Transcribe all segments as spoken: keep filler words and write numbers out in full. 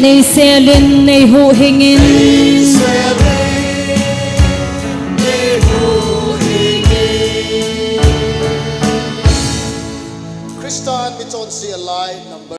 Neiselin, neihuhhingin. Christan michonse alai number.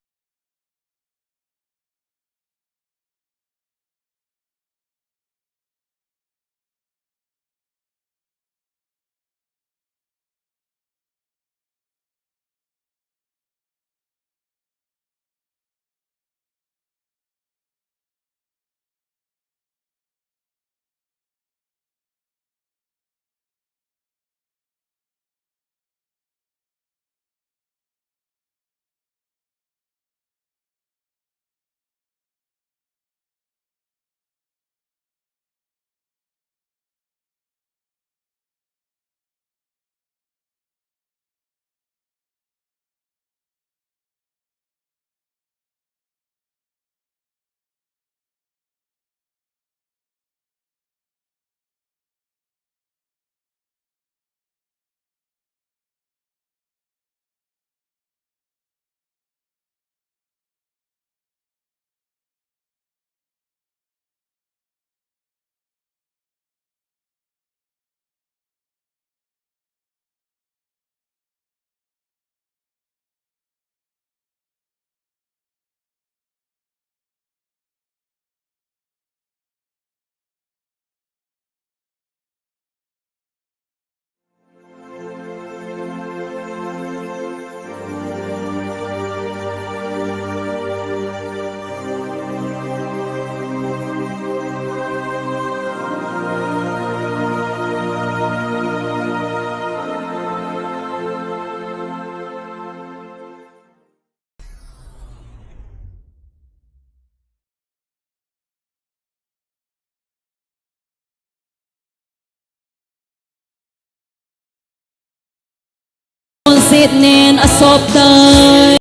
Chonset nen asop tai.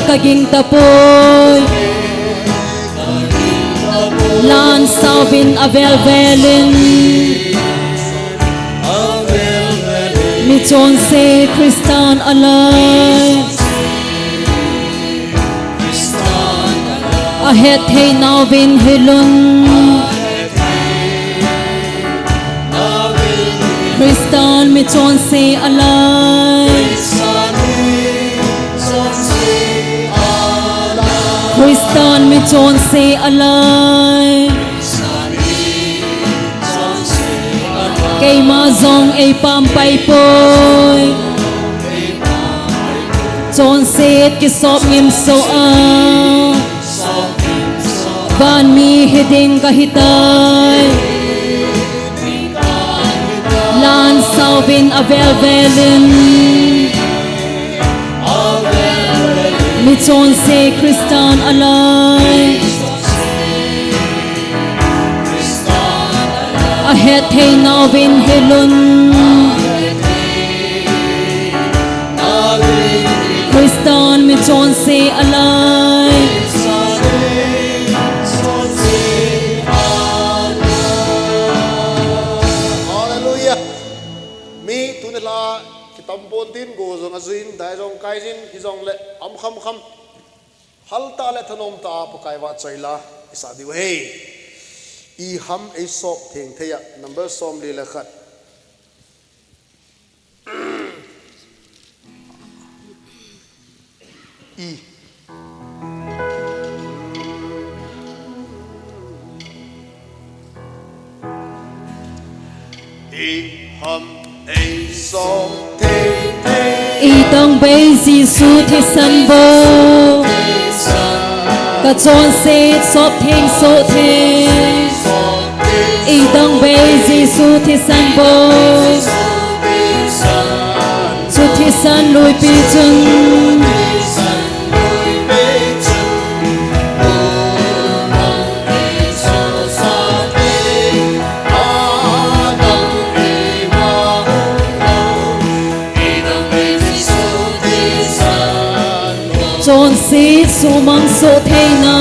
Kaging tapoi. Lan sauvin avel velin. Michonse Christan alai. Ahet thei nauvin hilun. Christan michonse alai. Christan michonse alai. Keima jong eipampai poi. Chonset kisop ngimsoh a. Van mi hiding kahitai. Lan sauvin avel velin. Michonse Christan alai. Ahet thei nauvin hilun. Christan michonse alai. Hallelujah. Mi tuni la kitam pon tin go jong ajuin, dai jong kaijin, hijongle am kham kham. Halta le thanom ta Pakai vahchoi la, isa diu ahi. Iham eisop theng thei a, number som li le khat. I. Iham eisop theng thei. Idang bei Jesu thisan bou. Kachonset sop theng soh thei. Idang bei Jesu thisan bou. Chu thisan luipi chun. Chonset sumang soh theina.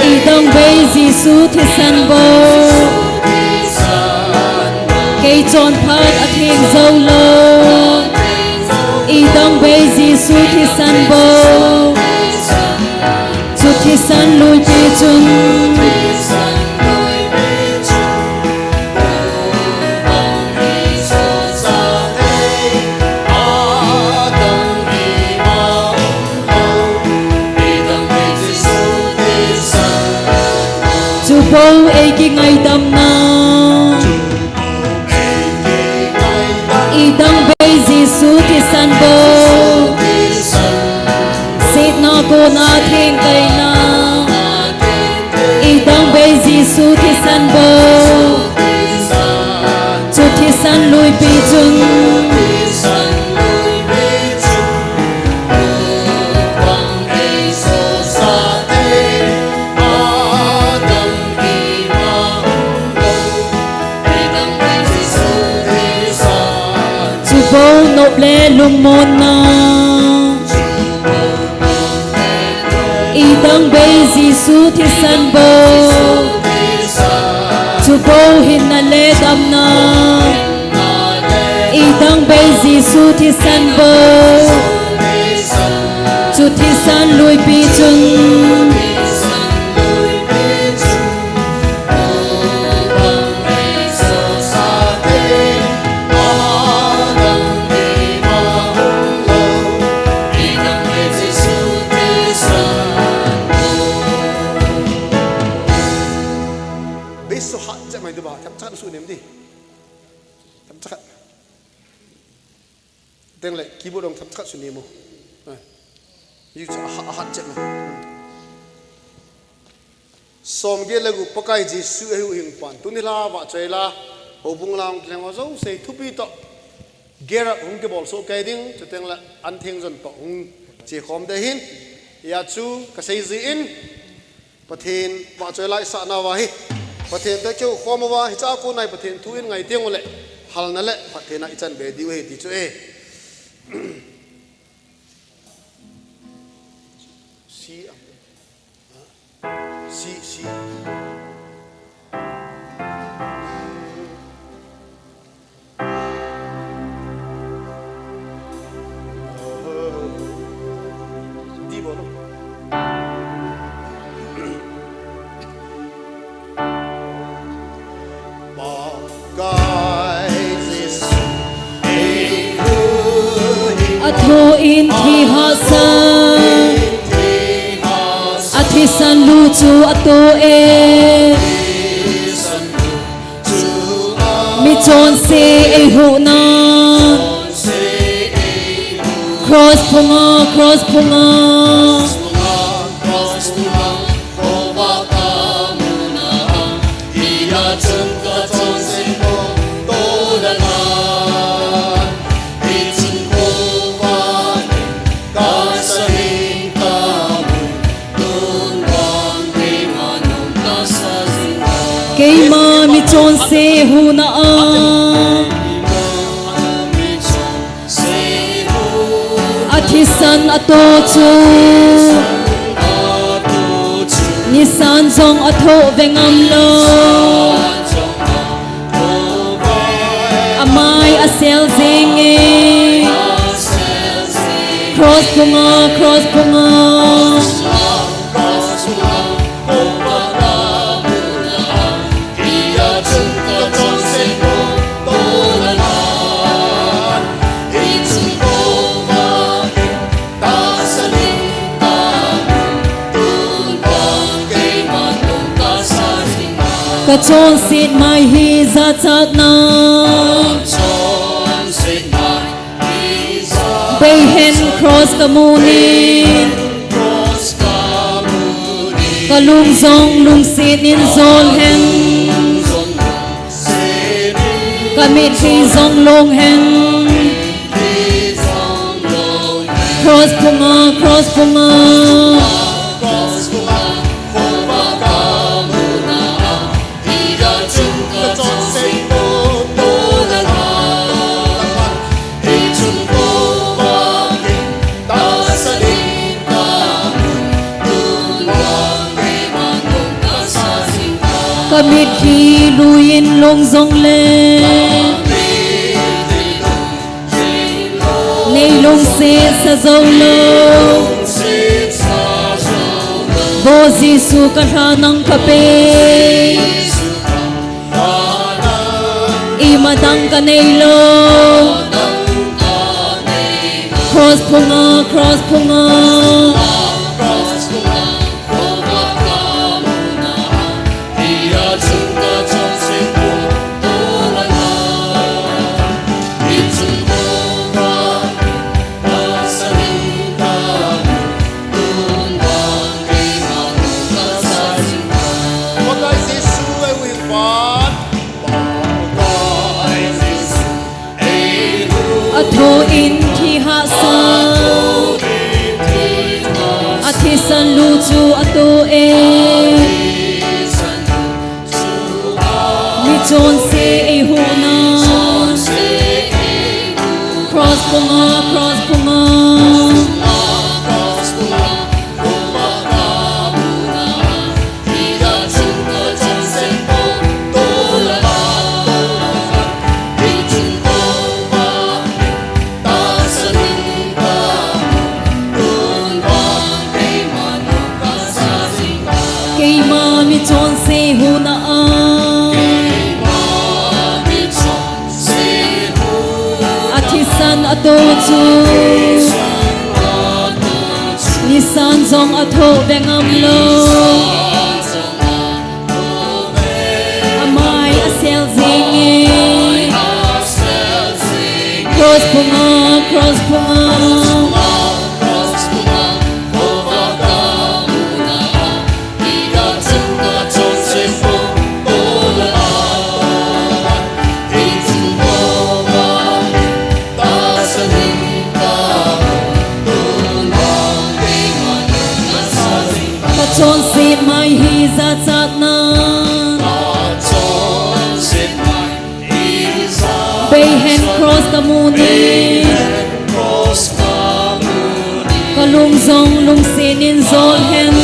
Idang bei Jesu thisan bou. Kei chonphat atheng jou lou. thisan bou, chu thisan luipi chun. Chu bou ei kingaidamna. I dang bei Jesu thisan bou. Setna kona thengtaina. I dang bei Jesu thisan bou. Chu thisan luipi chun. Chu bou nop le lungmonna. I dang bei Jesu thisan bou. Chu bou hinna le damna. I dang bei Jesu thisan bou. Chu thisan luipi chun. Bass chu hat chet mai diu ba, themcha khat su nem di. Themcha khat. Teng le keyboard jong themcha khat su nem u. Eh. Yu chu a ha-, a hat chet mai. Som get le gup Pakai Jesu eihuhhing pan. Tuni la vahchoi la, houbung la hung kilheng ho jouse thupi toh. Gear up hung kibol soh kei ding, chuteng le an theng jon toh hung chekhom ding ahin. Hia chu kasei jin, Pathen vahchoi la isah nauva hi. Pathen toh kihoukhom uva, hiche a kona hi Pathen thu in ngai teng uleh, halna le phattheina ichan be diu ahi ti chu e. Si am. Si, si. Di bolo. Athoh in thi hahsa, athisan lu chu atoh e. Michonse eihuhna. Cross phunga, cross phunga. Keima michonse huhna a. Athisan atoh chu. Nisan jong athoh ve ngam lou. Amai asel jeng e. Cross phunga, cross phunga. Kachonset mai hi jachatna. Bei hen cross kamun in. Kalung jong lungset in jol hen. Kamitlhi jong long hen. Cross phunga, cross phunga. Kamitlhi lui in long jongle. Nei lungset sa jou lou. Vo Jesu ka lha nang ka pe. Ima dang ka nei lou. Cross phunga, cross phunga. A tho in thi hahsa. A thisan lu chu a to e. Mi chonse ei huhna. Cross phunga, cross phunga. Keima mi chonse huhna a. A thisan a to chu. Nisan jong a tho ve ngam lou. A mai a sel jing e. Cross phunga, cross phunga. Ka chonset mai hi jachatna. Bei hen cross ka mu ni. Ka lung jong lungset in jol hen.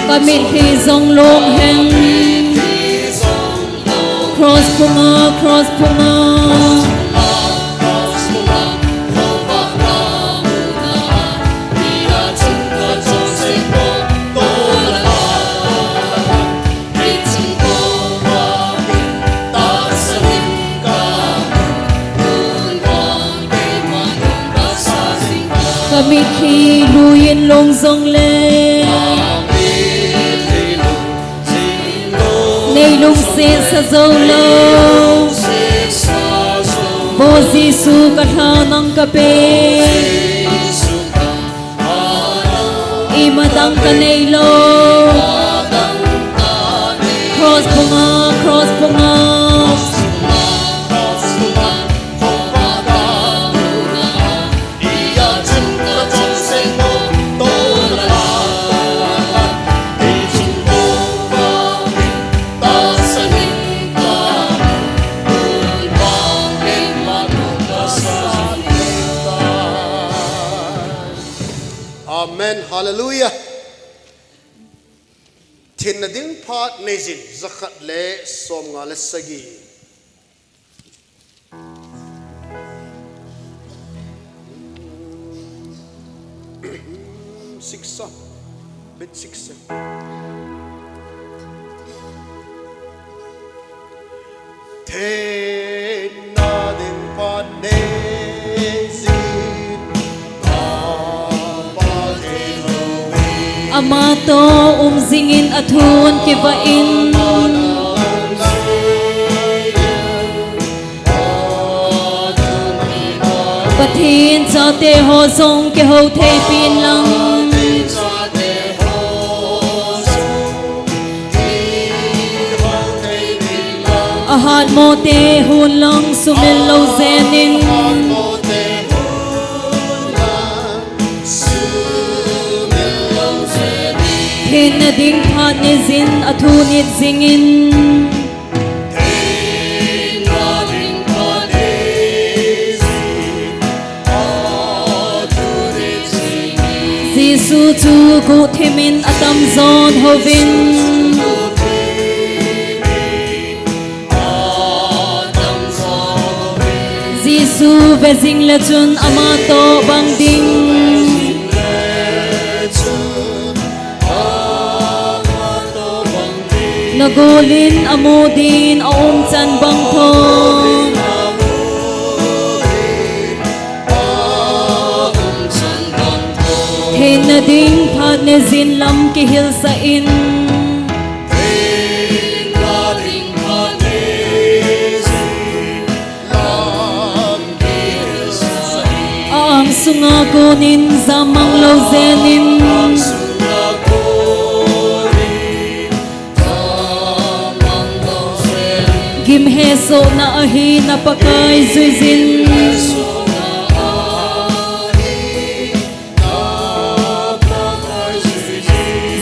Ka mitlhi jong long hen. Cross phunga, cross phunga. Ka mitlhi lui in long jong le. Nei lungset sa jou lou. Vo Jesu ka lha nang ka pe. Ima dang ka nei lou. Cross phunga, cross phunga. Amen. Hallelujah. Thinna ding phat neijin, jakhat le somnga le sagi. Siksa. Bit siksa. Thinna ding phat neijin. Ama toh um jingin athun kivah in. Pathen chate ho jong kihou thei pin lang. Ahat mo te hun lang sumil lou jeng in. Thinna ding phat neijin athun it jingin. Jesu chu guhthim in atam jon hovin. Jesu Ve jing le chun ama toh bang ding. Nagol in amu din a um chan bang tho. Theina ding phat ne jin lam kihilsah in. A ang sunga konin jamang lou jenin. Gim hesohna ahi na Pakai juijin.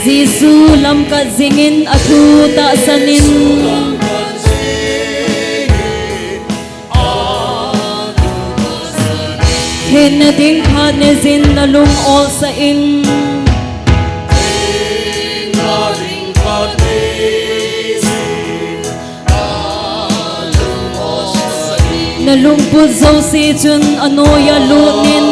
Jesu lamkat jingin athu tahsanin. Theina ding phat ne jin nalung olsah in. Nalungput jouse chun anoiya lut in.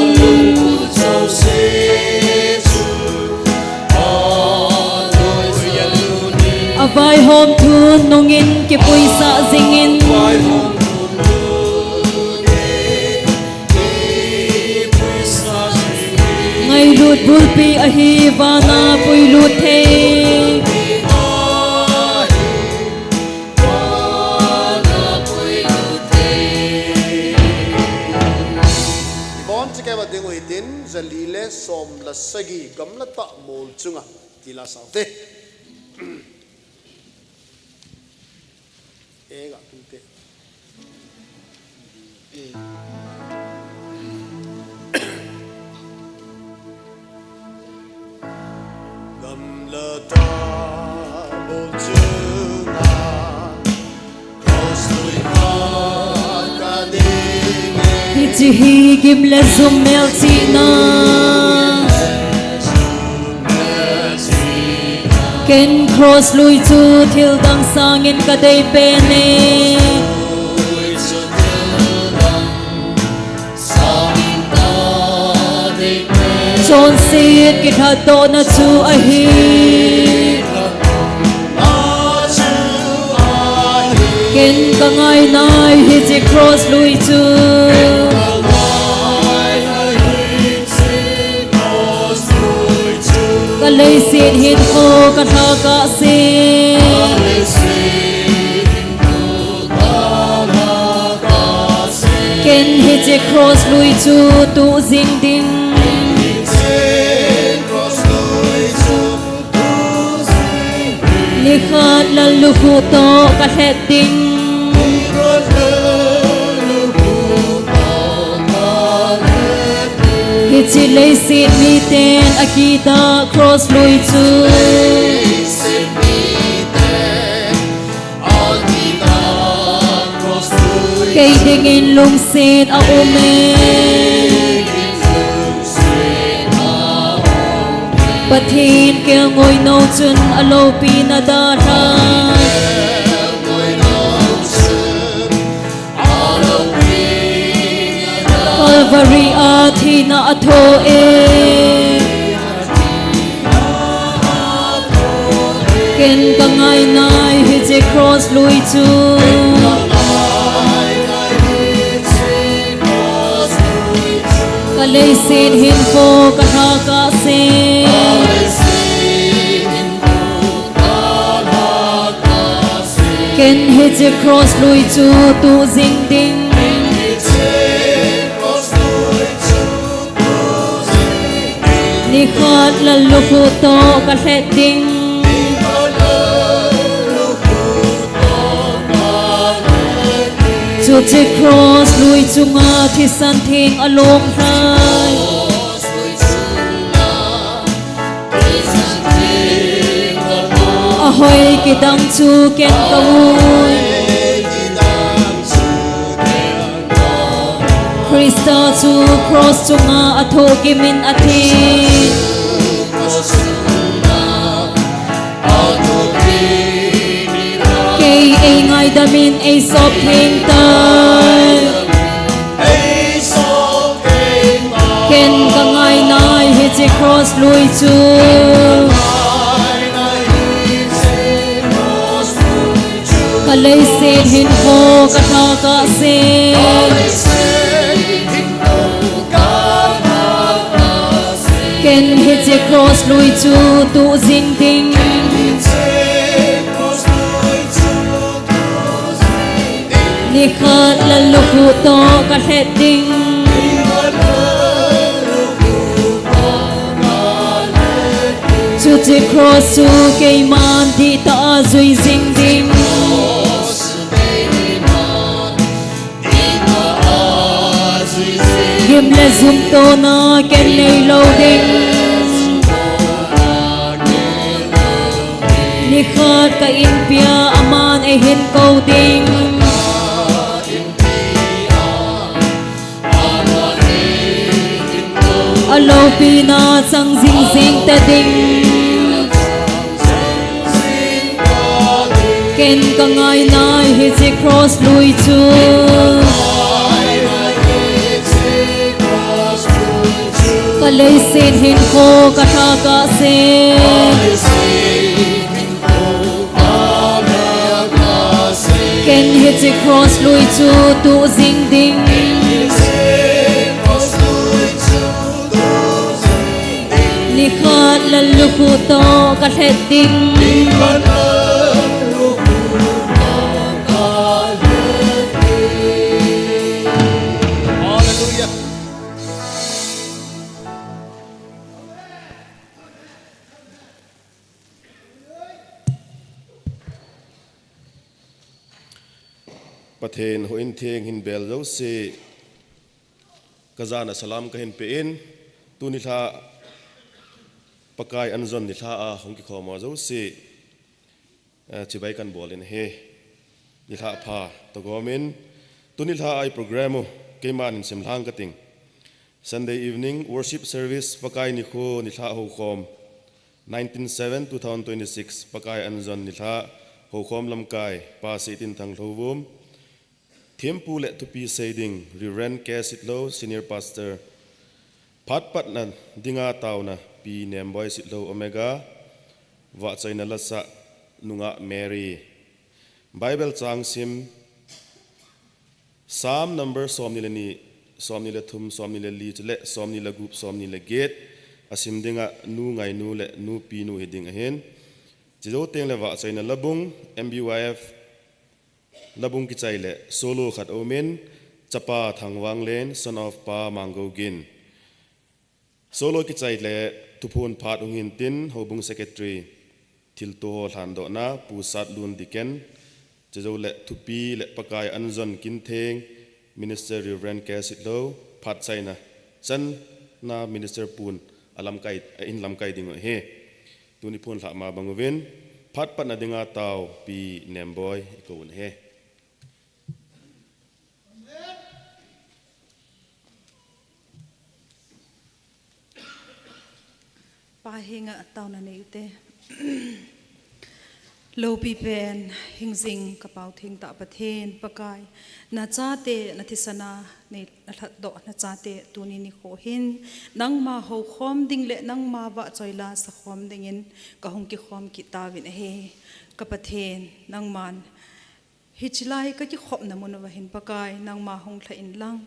Avaihom thu nungin kipuisah jingin. Ngailut bulpi ahi vana puilut thei. Ibon chikeva ding u hitin, jali le som le sagi gamla tah mol chunga tila saute. Ega tute. Gamla tah mol chunga. Hiche hi gim le jum melchihna. Ken cross lui chu thil dang sangin kadei pen e. Chonset kithat dohna chu ahi. Ken kangai nai hiche cross lui chu. Ka leiset hinkho kalha kahsen. Ken hiche cross lui chu tuh jing ding. Nikhat lallukhuh toh kalhet ding. Hiche leiset miten akidah cross lui chu. Kei dingin lungset a um e. Pathen kelngoi nou chun aloupina dalha. Calvary a thina athoh e. Ken kangai nai hiche cross lui chu. Ka leiset hinkho kalha kahsen. Ken hiche cross lui chu tuh jing ding. Nikhat lallukhuh toh kalhet ding. Chuche cross lui chunga thisan theng alom lhai. Ahoi kidang chu ken kamu. Christa chu cross chunga athoh gimin athi. Kei eingaidam in eisop theng tai. Lui chu ka leiset hinkho ka tha ka se. Ken hiche cross lui chu tuh jing ding. Nikhat lallukhuh toh ka lhet ding. Chuche cross chu keiman dihtah a jui jing ding. Gim le jumtona ken neilou ding. Nikhat ka inpia aman eihin kou ding. Aloupina chang jing jing ta ding. Ken ka ngainai hiche cross lui chu. Ka leiset hinkho ka tha ka se. Ken hiche cross lui chu tuh jing ding. Nikhat lallukhuh toh ka lhet ding. Hallelujah. Pathen houin theng hin bel jouse, ka jana salam kahin pe in, tuni lha Pakai anjon nilhah a hung kikhom ho jouse, eh, chibai kahin bol in ahi. Nilhah pha toh gom in, tuni lha a i program u keiman hin simlhang kating. Sunday evening worship service, Pakai nikho nilhah houkhom, nineteen seven two thousand twenty-six, Pakai anjon nilhah houkhom lamkai, Pa Seitinthang Lhouvum, thempu le thupi sei ding, Reverend K Sitlhou, Senior Pastor, phat patna dinga taona, Pi Nemboi Sitlhou, Omega, vahchoina lasah, Nungah Mary. Bible chang sim, Psalm number somni le ni, somni le thum, somni le li, chule somni le gup, somni le get, asim dinga Nu Ngainu le Nu Pinu hiding ahin. Chujou teng le vahchoina labung, M B Y F labung kichai le solo khat aumin, Chapa Thangvanglen, son of Pa Manggougin. Solo kichai le thuphon phat hung hintin, houbung secretary thilto ho lhandohna, Pu Satlun Diken, chujou le thupi le Pakai anjon kintheng, Minister Reverend K Sitlhou, phat chaina channa Minister pun alamkai, ahin lamkai ding u ahi. Tuni phon lhah ma bang uvin, phat patna dinga tao Pi Nemboi ikou un ahi. Pa henga taona nei ute. Loupi pen, hingjing kapao thengtah Pathen, Pakai, nachate, nathisana nei nalhatdoh nachate, tuni nikho hin, nangma houkhom ding le nangma vahchoi la sakhom dingin kahung kikhom kit tauvin ahi. Ka Pathen, nangman hiche lai kakikhopna mun uva hin Pakai, nangma hung lha inlang,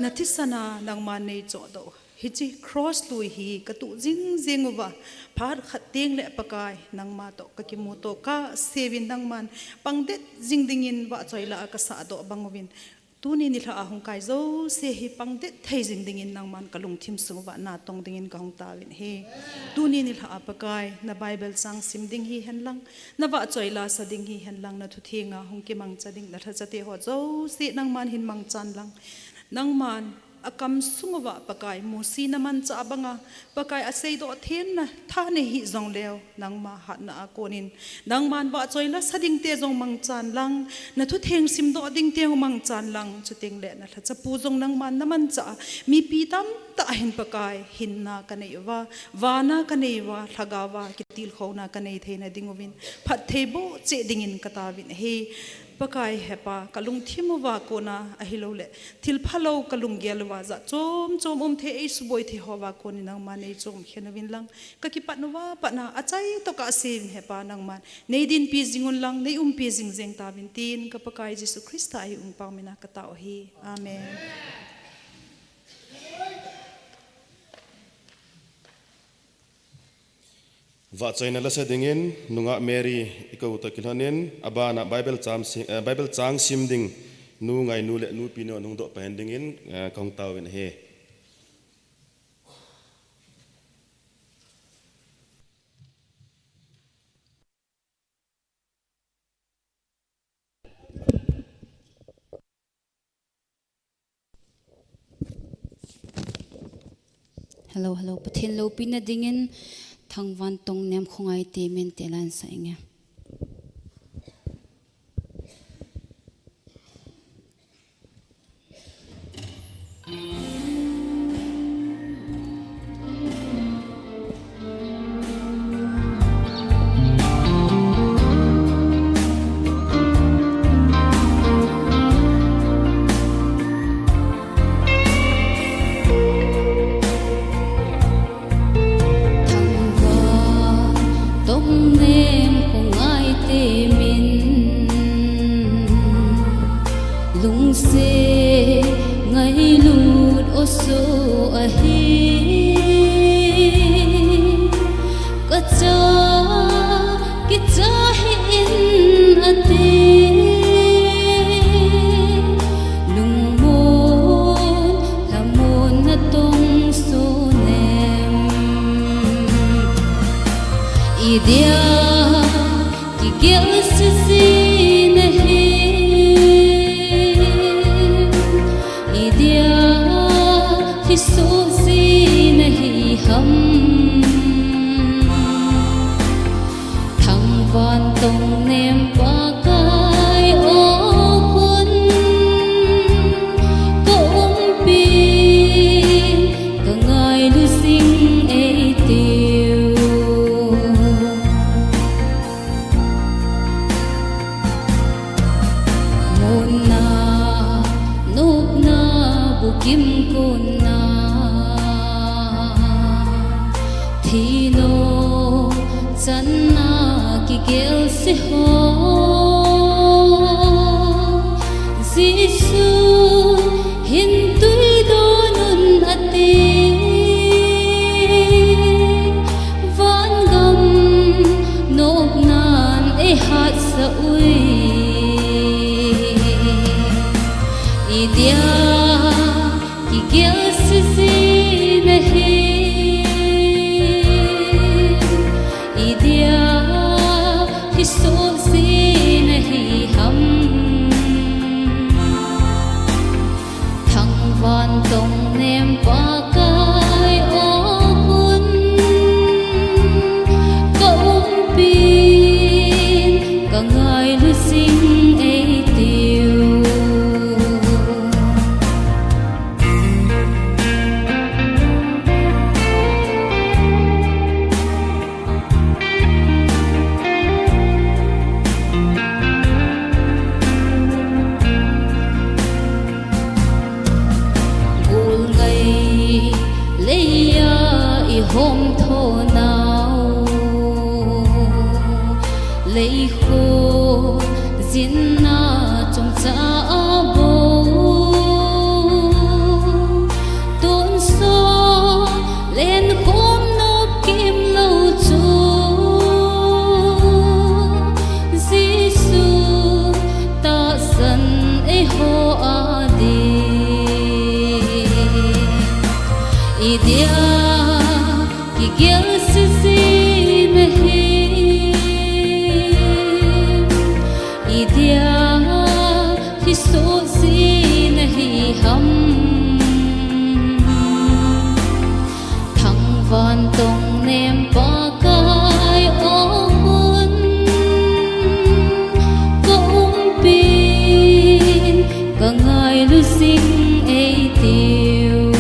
nathisana nangma neichohdoh, hiche cross lui hi katuh jing jing uva, phat khat teng le Pakai, nangma toh kakimuto kaseuvin, nangman pangdet jing dingin vahchoi la a kasahdoh bang uvin, tuni nilhah a hung kai jouse hi pangdet thei jing dingin nangman kalungthim sung uva natong dingin kahung tauvin ahi. Tuni nilhah a Pakai, na Bible chang sim ding hihen lang, na vahchoi la sa ding hihen lang, na thuthenga hung kimangcha ding, na lhachate ho jouse nangman hin mangchan lang, nangman akam sung uva Pakai, Mosi na manchah banga, Pakai aseidoh thenna tha nei hih jongleu, nangma hatna a konin, nangman vahchoi la sa dingte jong mangchan lang, na thutheng simdoh dingte jong mangchan lang, chuteng le na lhachapu jong nangman na manchah a, mipi tamtah ahin Pakai, hinna kanei uva, vana kanei uva, lhagaova kitilkhouna kanei theina ding uvin, phatthei bohcheh dingin kataovin ahi. Pakai hepa, kalungthim uva kona ahilouleh thil phalou kalunggel uva jat chom chom umthei eisuboi thei hova konin nangman neichomkhen uvin lang, kakipat uva patna achaitoh kasei uvin hepa nangman neidinpi jing un lang, neiumpi jing jeng tauvin tin, ka Pakai Jesu Christa ahiu Pakai mina katao ahi. Amen. Vahchoina lasa dingin, nungah Mary ikou toh kilhonin, abana Bible chang sim, eh, Bible chang sim ding, Nu Ngainu le Nu Pinu hung doh pen dingin, eh, kahung taovin ahi. Hello, hello. Pathen loupina dingin Thangvantongnem Khongaite min te lansah inge. Thangvantongnem Khongaite min lungset ngailut oso ahi. Kacha kicha hih in ati, lungmon lhamon natong sonem. Idia kigel sisi nahi, idia thisoh si nahi ham. Thangvantongnem Pakai o khun ka umpin ka ngailu jing eitiu. Monna, nopna, bukim konna, thi nop channa kigel se ho, Jesu hin tui don un ati. Vangam nopnan eihatsah uve. Idia kigel sisi nahi, idia thisoh si nahi ham. Thangvantongnem Pakai o khun ka umpin ka ngailu jing eitiu. Golngai leiya ihom thonau, leikho jinna chomcha abou, tonsot lenkhom nop kimlou chu Jesu tahsan eiho adin. Idia kigel sisi nahi, idia thisoh si nahi ham. Thangvantongnem Pakai o khun ka umpin ka ngailu jing eitiu.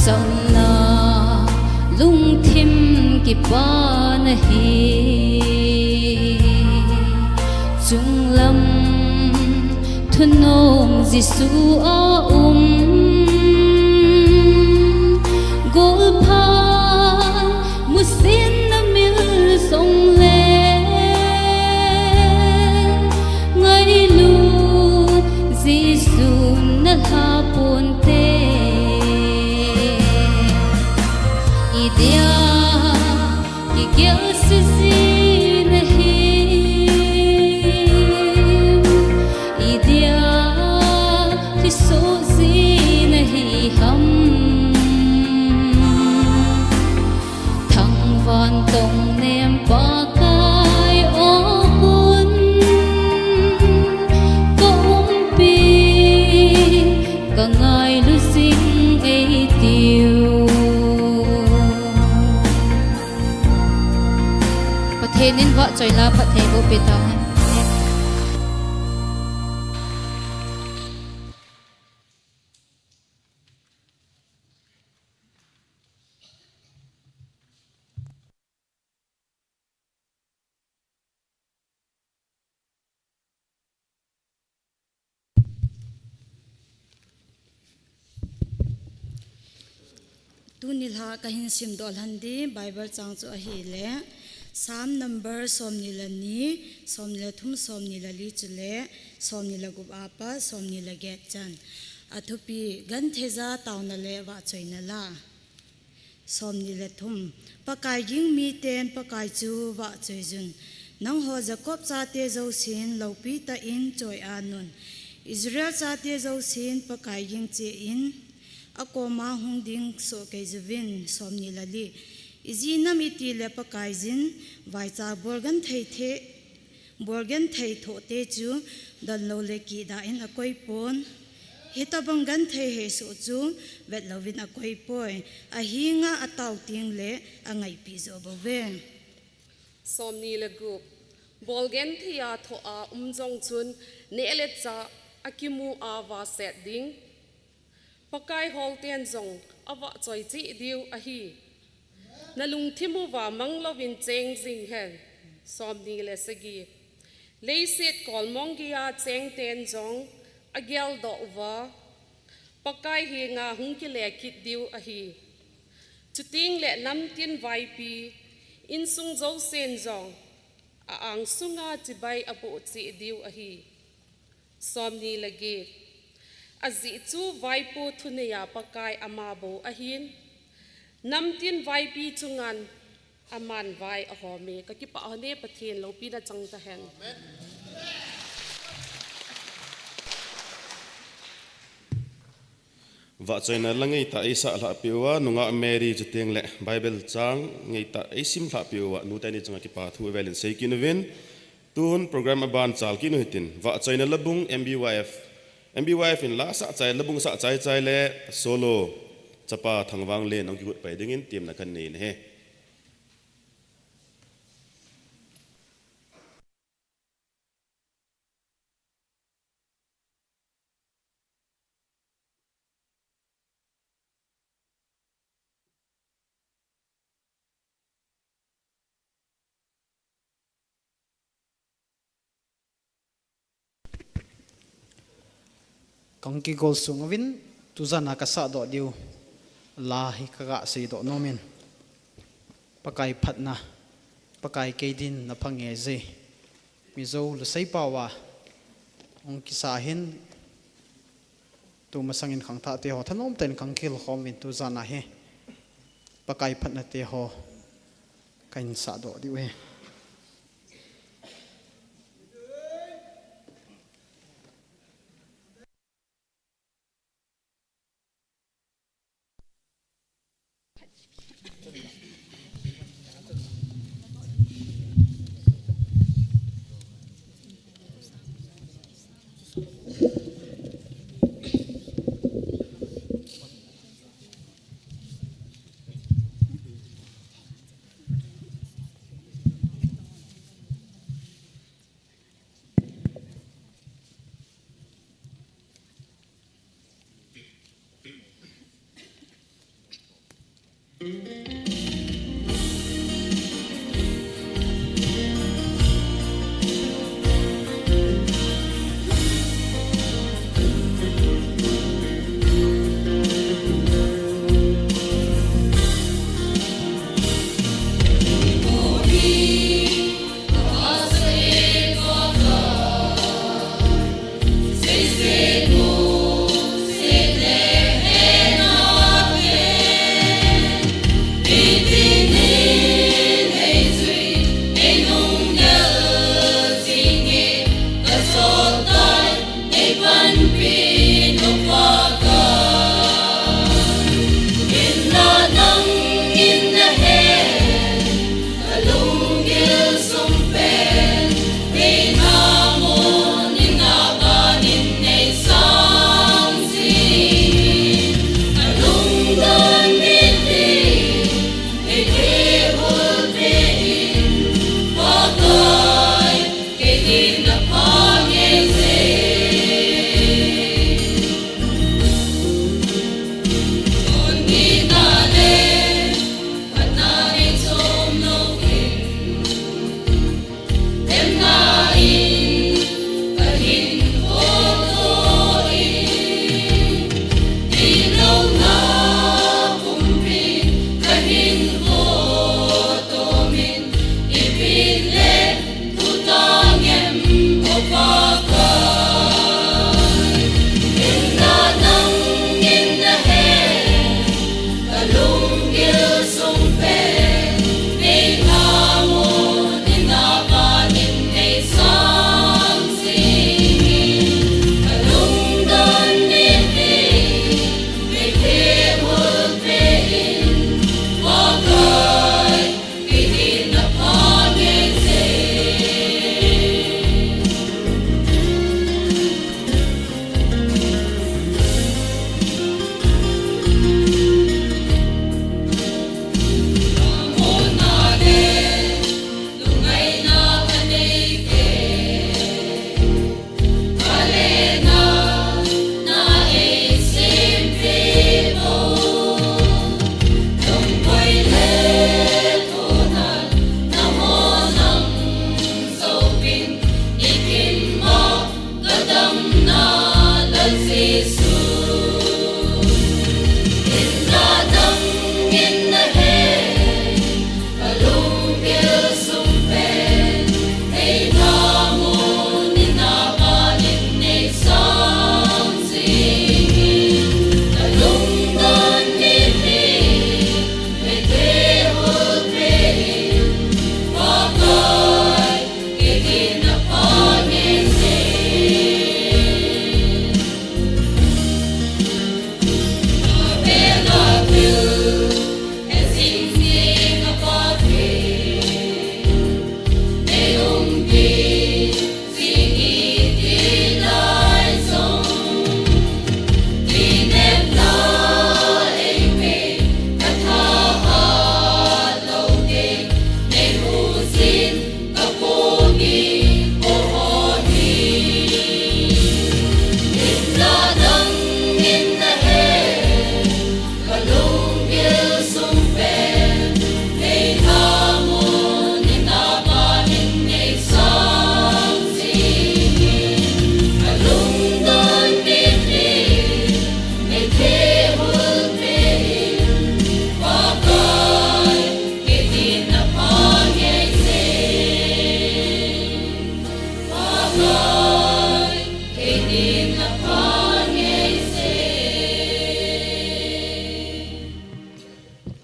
Chamna lungthim ki Pa nahi, chunglam thunom Jesu a um, golphan musin na mil song le, ngailut Jesu na lha ponte. Idia kigel sisi nahi, idia kiso si nahi ham. Thangvan tong nem Pakai o hun, ka umpi, ka ngailu sing ei tiu. Pathen in vahchoina phatthei boh peh tahen. Tuni lha kahin simdoh lhon ding Bible chang chu ahile, Psalm number somni le ni, somni le thum, somni le li chule somni le gup apat somni le get chan. Athupi, gentheija taona le vahchoina la. Somni le thum. Pakai ging miten Pakai chu vahchoi un. Nangho Jacob chate jousen loupi tah in choi-at un. Israel chate jousen Pakai ging cheh in, akoma hung ding soh kei uvin. Somni le li. Iji nam itile Pakaiyin vaicha bol genthei thei Bol genthei thoh te chu donlou le kihdah in akoi pon. Hitabang genthei hesoh chu vetlouvin akoi poi. Ahinga atao tengle angaipi jo bouve. Somni le gup. Bol genthei a thoh a um jong chun neh le chah akimu a vahset ding. Pakai holten jong avahchoi cheh diu ahi. Nalungthim uva manglouvin cheng jing hen. Somni le sagi. Leiset kolmong geiya chengten jong ageldoh uva, Pakai henga hung kile kit diu ahi. Chutengle namtin vaipi, insung jousen jong a-angsunga chibai aboh cheh diu ahi. Somni le get. Ajeh chu vaipo thuneiya Pakai ama bou ahin, namtin vaipi chungan aman vai ahome. Kakipah hon e, Pathen loupina chang tahen. Amen. Vahchoina la ngeitah eisah lhahpeh uva, nungah Mary chutengle Bible chang ngeitah eisim lhahpeh uva, nu teni chunga kipa thu avelin sei kit uvin. Tun program aban chal kit u hitin, vahchoina labung M B Y F, M B Y F in la sah chai, labung sah chai chai le solo chapa Thangvanglen hung kigot pai dingin temna kanei nahi. Kahung kigol sung uvin, tujana kasahdoh diu la hi kaga seidoh nomin. Pakai phatna, Pakai kei dinna phange je. Mizo Lusei paova hung kisa hin, tumasangin khangthahte ho thanom tah in kahung kihilkhom uvin, tujana hi Pakai phatnate ho kahin sahdoh diu ahi.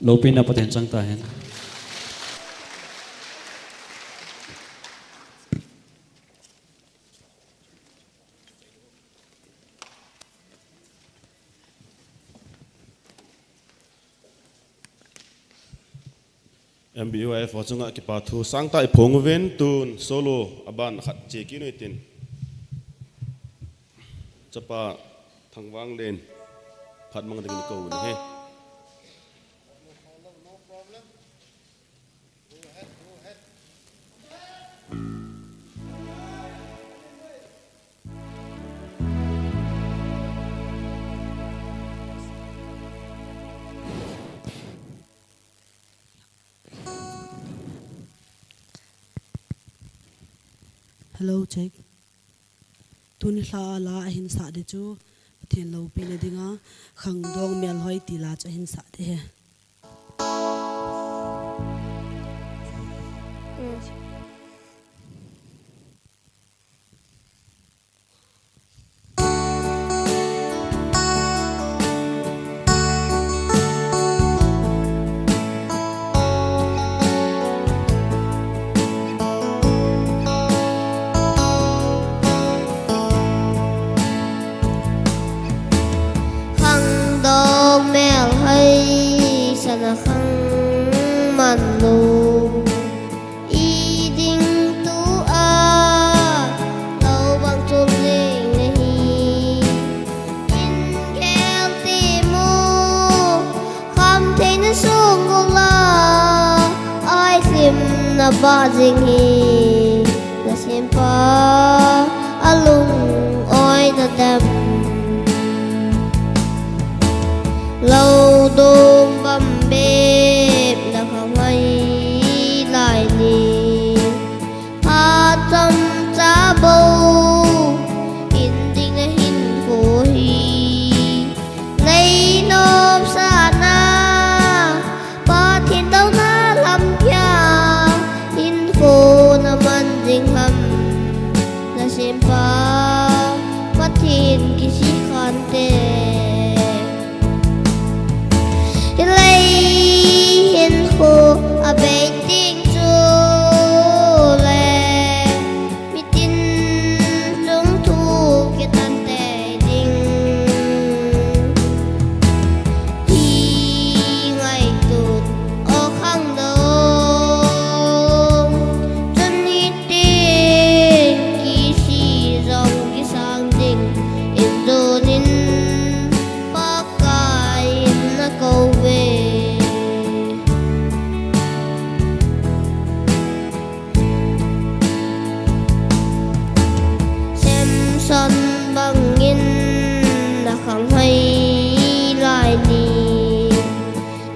Loupina Pathen chang tahen. M B Y F ho chunga kipa thu sangtah i phong uvin, tun solo a ban khat che kit u hitin. Chapa Thangvanglen phat mang dingin kou u ahi. Hello, check. Tuni lha a la ahin sah ding chu Pathen loupina dinga Khangdong Melhoi ti la chu ahin sah ding ahi. Khangdong Melhoi sana khang man lo. I ding tua lou bang chom jing nahi. In gel ti mu kham thei na sung ula, ai sim na ba jing hi. Na sempa a lung oi na dem. Lou dong bam bep na kham hai lai ni. Phat chomcha bou in ding na hinkho hi. Nei nop sana Pathen touna lampi a hinkho na man jing ham. Na sempa Pathen kisih khante. Hilai hinkho a bei ding chu le mitin chung thu kitan tei ding. Hi ngaitun o Khangdong, chun hitin kisih jong kisang ding in tunin Pakai in na kou ve. Samson bangin na khang hai lai ni.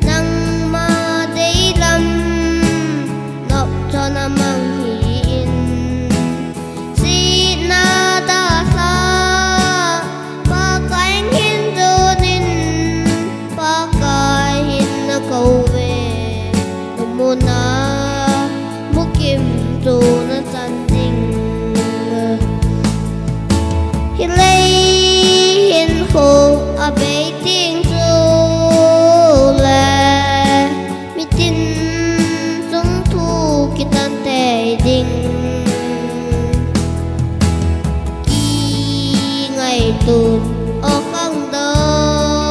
Nangma deilam nop chon a mang hi in. Sihna dalha Pakai in hin tunin, Pakai in na kou ve. Muna mukim chu na chan ding. Hilai hinkho a bei ding chu le mitin chung thu kitan tei ding. Ki ngaitun o Khangdong,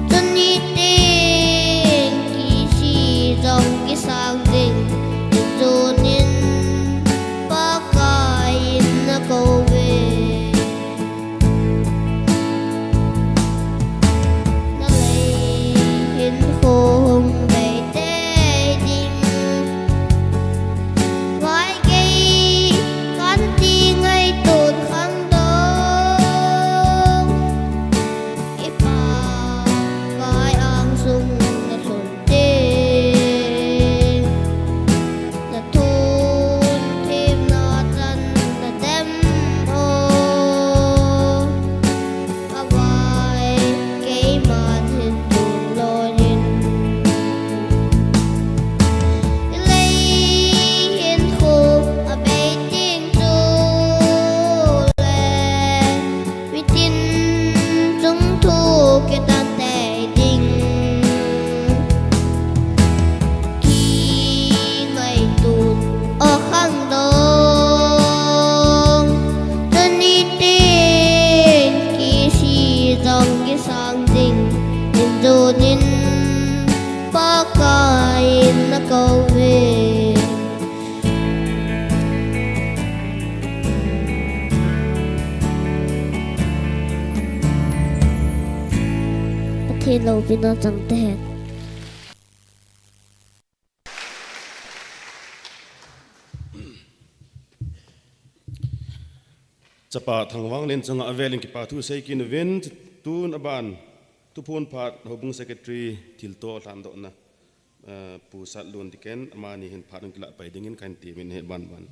chun hitin kisih jong kisang ding. In tunin Pakai in na kou ve. Na lei hinkho hung bei tei ding. Vai kei kan ti ngaitun Khangdong. Lo pina chang te hen. Chapa Thangwanglen chunga avelin kipa thu sei kit uvin, tun aban thuphon phat houbung secretary thilto lhandohna, eh, Pu Satlun Diken, amani hin phat hung kilah pai dingin kahin temin ahi banban.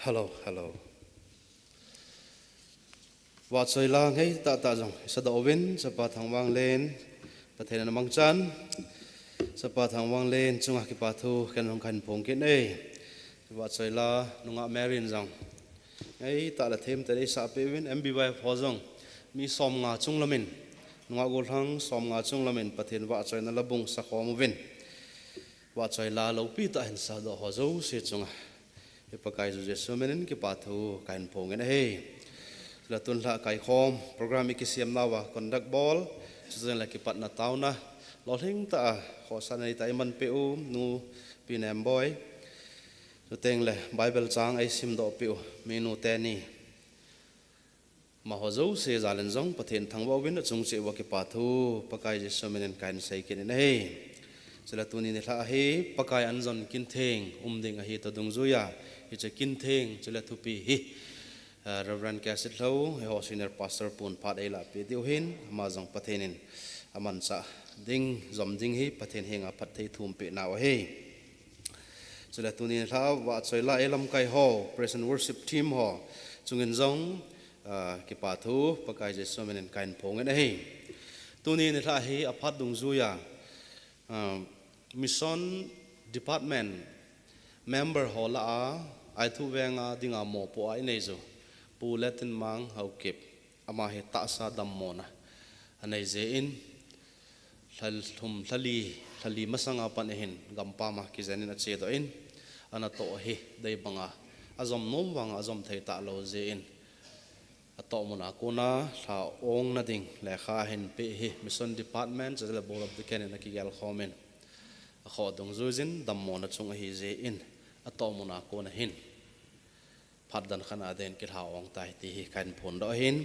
Hello, hello. Vahchoi la ngeitah tah jong isadoh uvin, Chapa Thangwanglen, Pathen in amangchan, Chapa Thangwanglen chunga kipa thu ken jong kahin phong kit e. Vahchoi la nungah Mary in jong ngeitah le themtah in eisah peh uvin, M B Y F ho jong mi somnga chung lamin, nungah gollhang somnga chung lamin Pathen vahchoina labung sakhom uvin. Vahchoi la loupi tah hin sadoh ho jouse chunga, i Pakaiyu Jesu minin kipa thu kahin phong in ahi. Chule tun lha kaikhom program i kisem nauva conduct bol, chuteng le kipatna taona lolhing tah a khohsahna neitah a eimanpeh u Nu Pi Nemboi, chuteng le Bible chang eisimdoh peh u Minu teni, amaho jouse jal in jong Pathen thangvah uvin achung cheh uva kipa thu Pakai Jesu minin kahin sei kit in ahi. Chule tuni nilhah hi Pakai anjon kintheng um ding ahi toh dungjuiya, hiche kintheng chule thupi hi, ah, Reverend K. Sitlhou, eiho Senior Pastor pun phat eilah peh diu hin, ama jong Pathen in amanchah ding, jom ding hi Pathen henga phatthei thumpeh nau ahi. Chule tuni nilhah a vahchoi la eilamkai ho, Praise and Worship Team ho chungin jong, ah, kipa thu Pakai Jesu minin kahin phong in ahi. Tuni nilhah hi aphat dungjuiya, ah, Mission Department member ho lah a, Aithu venga dinga mopoh a inei u Pu Letinmang Haokip, ama hi tahsa dammona anei jeh in, lha thum, lha li, lha li masanga pat ahin gampam a kijen in achedoh in, anatoh hi dei banga ajom nom vanga ajom thei talou jeh in, atoh muna kona lha ongna ding lekha ahin peh hi Mission Department chule Board of Deacon in akigel khom in, akhoh dungjuiyin dammona chung ahi jeh in, atoh muna kona hin phat dan khat a din kilha ong tai ti hi kahin phondoh ahin.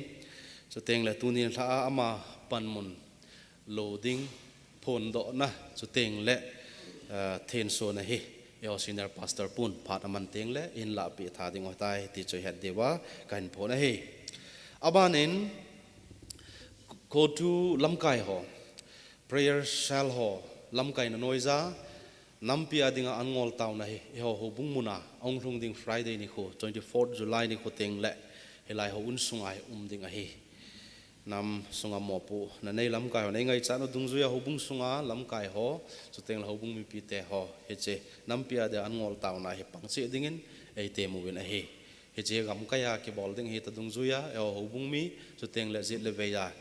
Chuteng le tuni nilhah a ama panmun lo ding phondohna, chuteng le, eh, thensona hi eiho Senior Pastor pun phat aman teng le eihin lahpeh tha ding u ahitai ti chu ihet diuva kahin phong ahi. Aban in, Kothu lamkai ho, prayer cell ho lamkaina noija, nampi a dinga an ngol taona hi, eiho houbung muna ahung lhung ding Friday nikho, twenty-fourth July nikho teng le, hilai houin sunga hi um ding ahi. Nam sunga mopohna nei lamkai ho, nei ngaichat u dungjuiya houbung sunga lamkai ho, chuteng le houbung mipite ho, hiche nampi a dinga an ngol taona hi pang cheh dingin eitem uvin ahi. Hiche gamkai a kibol ding ahi toh dungjuiya, eiho houbung mi, chuteng le jet le vei a,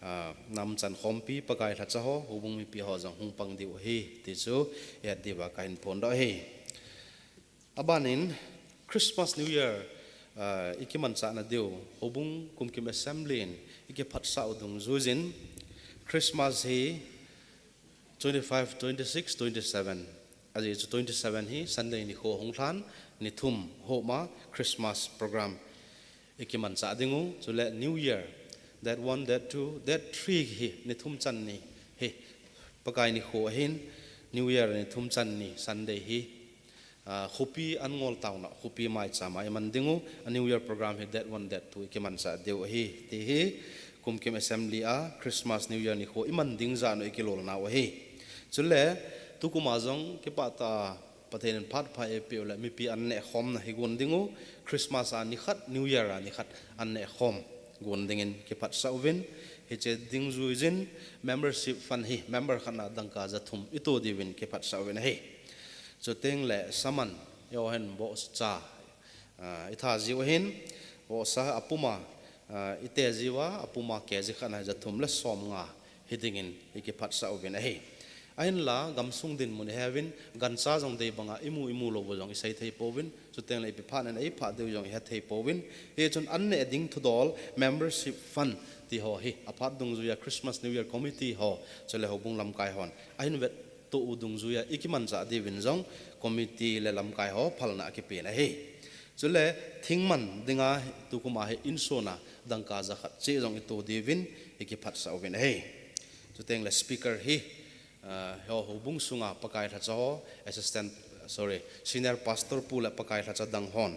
ah, nam chan khompi, Pakai lhacha ho, houbung mipi ho jong hung pang diu ahi, ti chu ihet diuva kahin phondoh ahi. Aban in, Christmas New Year, ah, i kimanchahna diu, houbung Kumkim Assembly in i kiphatsah u dungjuiyin, Christmas hi twenty-five, twenty-six, twenty-seven. Ajeh chu twenty-seven hi Sunday nikho hung lhan, ni thum homa Christmas program i kimanchah ding u, chule New Year, date one, date two, date three hi ni thum channi hi Pakai nikho ahin, New Year ni thum channi Sunday hi, ah, khopi an ngol taona, khopi maicham a i man ding u, a New Year program hi date one, date two i kimanchah diu ahi, ti hi Kumkim Assembly a Christmas New Year nikho i man ding jan u i kilolna u ahi. Chule, tukum a jong kipah tah a Pathen in phat pha eipeh u le mipi an nehkhomna hi gon ding u, Christmas a nikhat, New Year a nikhat an nehkhom gon dingin kiphatsah uvin, hiche dungjuiyin membership fund hi member khat na dangka ja thum i to diuvin kiphatsah uvin ahi. Chuteng le saman, eiho hin vohsa cha, ah, i tha jiu ahin, vohsa apum a, ah, i te jiuva, apum a K G khat na ja thum le som nga hi dingin i kiphatsah uvin ahi. Ahinla, gamsung dinmun i he uvin, gancha jong dei banga i mu i mu lou u jong i sei thei pouvin, chuteng le ipi phat in ei phat diu jong i he thei pouvin, hichun an neh ding thudol, membership fund, ti ho hi, aphat dungjuiya Christmas New Year Committee ho, chule houbung lamkai hon ahin vet toh u dungjuiya ikimanchah diuvin jong committee le lamkai ho phalna akipen ahi. Chule thingman dinga tukum a hi insung a dangka jakhat cheh jong ito diuvin ikiphatsah uvin ahi. Chuteng le speaker hi, ah, ho houbung sunga Pakai lhacha ho, assistant, sorry, senior pastor pu le Pakai lhacha dang hon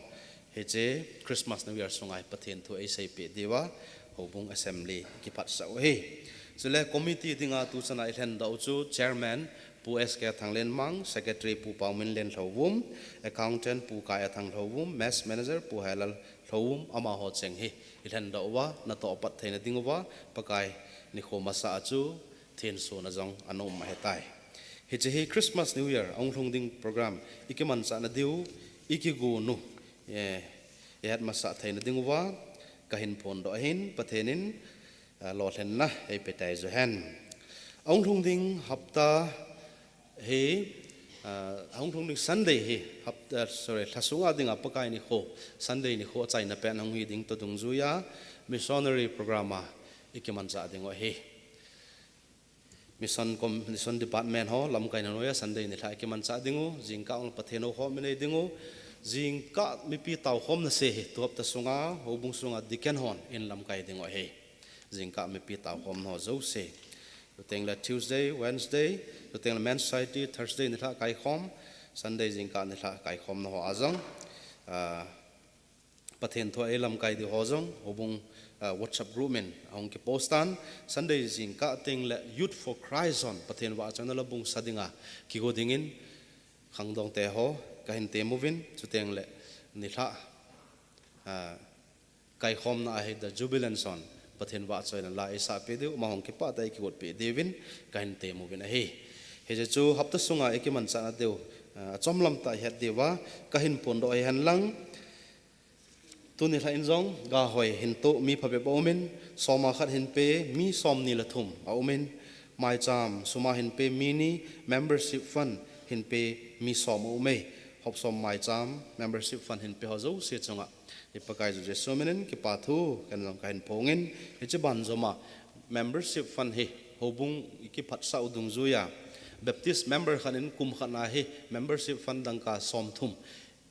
hiche Christmas New Year sunga hi Pathen thu eiseipeh diuva houbung assembly kiphatsah u ahi. Chule committee dinga tuchan a ilhendoh u chu chairman Pu S K Thanglenmang, secretary Pu Pauminlen Lhouvum, accountant Pu Kaia Thang Lhouvum, mess manager Pu Helal Lhouvum, amaho cheng hi ilhendoh uva natoh pat theina diuva Pakai nikho masa a chu thensona jong ana um ahitai. Hiche hi Christmas New Year ahung lhung ding program ikimanchahna diu, ikigonu, eh, ihet masah theina diuva kahin phondoh ahin, Pathen in, ah, lolhinna eipetai uhen. Ahung lhung ding hapta hi, ah, ahung lhung ding Sunday hi hapta, sorry, lhasunga dinga Pakai nikho, Sunday nikho achaina pen ahung hi ding toh dungjuiya missionary program a ikimanchah diu ahi. Mission com-, mission department ho lamkaina noiya Sunday nilhah ikimanchah diu, jingkah ong Pathen houkhom inei diu, jingkah mipi taokhomna se hi tu hapta sunga houbung sunga deacon hon in lamkai diu ahi. Jingkah mipi taokhomna ho jouse. Chuteng le Tuesday, Wednesday, chuteng le Men's Society, Thursday nilhah kaikhom, Sunday jingkah nilhah kaikhomna ho a jong, ah, Pathen thu a eilamkai diu ho jong, houbung, ah, WhatsApp group in ahung kipost tan, Sunday jingkah teng le Youth for Christ hon Pathen vahchoina la bung sa dinga kigo dingin, khangdong te ho kahin temuvin, chuteng le nilhah, ah, kaikhomna a hi The Jubilants hon Pathen vahchoina la eisahpeh diu, ama hung kipah tah a ikigotpeh diuvin kahin temuvin ahi. Hiche chu hapta sunga ikimanchahna diu, ah, achomlam tah a ihet diuva kahin phondoh ahi henlang. Tuni lhah in jong, gahoi hin toh mi phabep aumin, soma khat hin pe mi somni le thum aumin, maicham suma hin pe mi ni, membership fund hin pe mi som aume, Hopsom maicham membership fund hin pe ho jouse chunga i Pakai Jesu minin kipa thu ken jong kahin phongin, hiche banjom a membership fund hi houbung ikiphatsah u dungjuiya Baptist member khat in kum khat na hi membership fund dangka somthum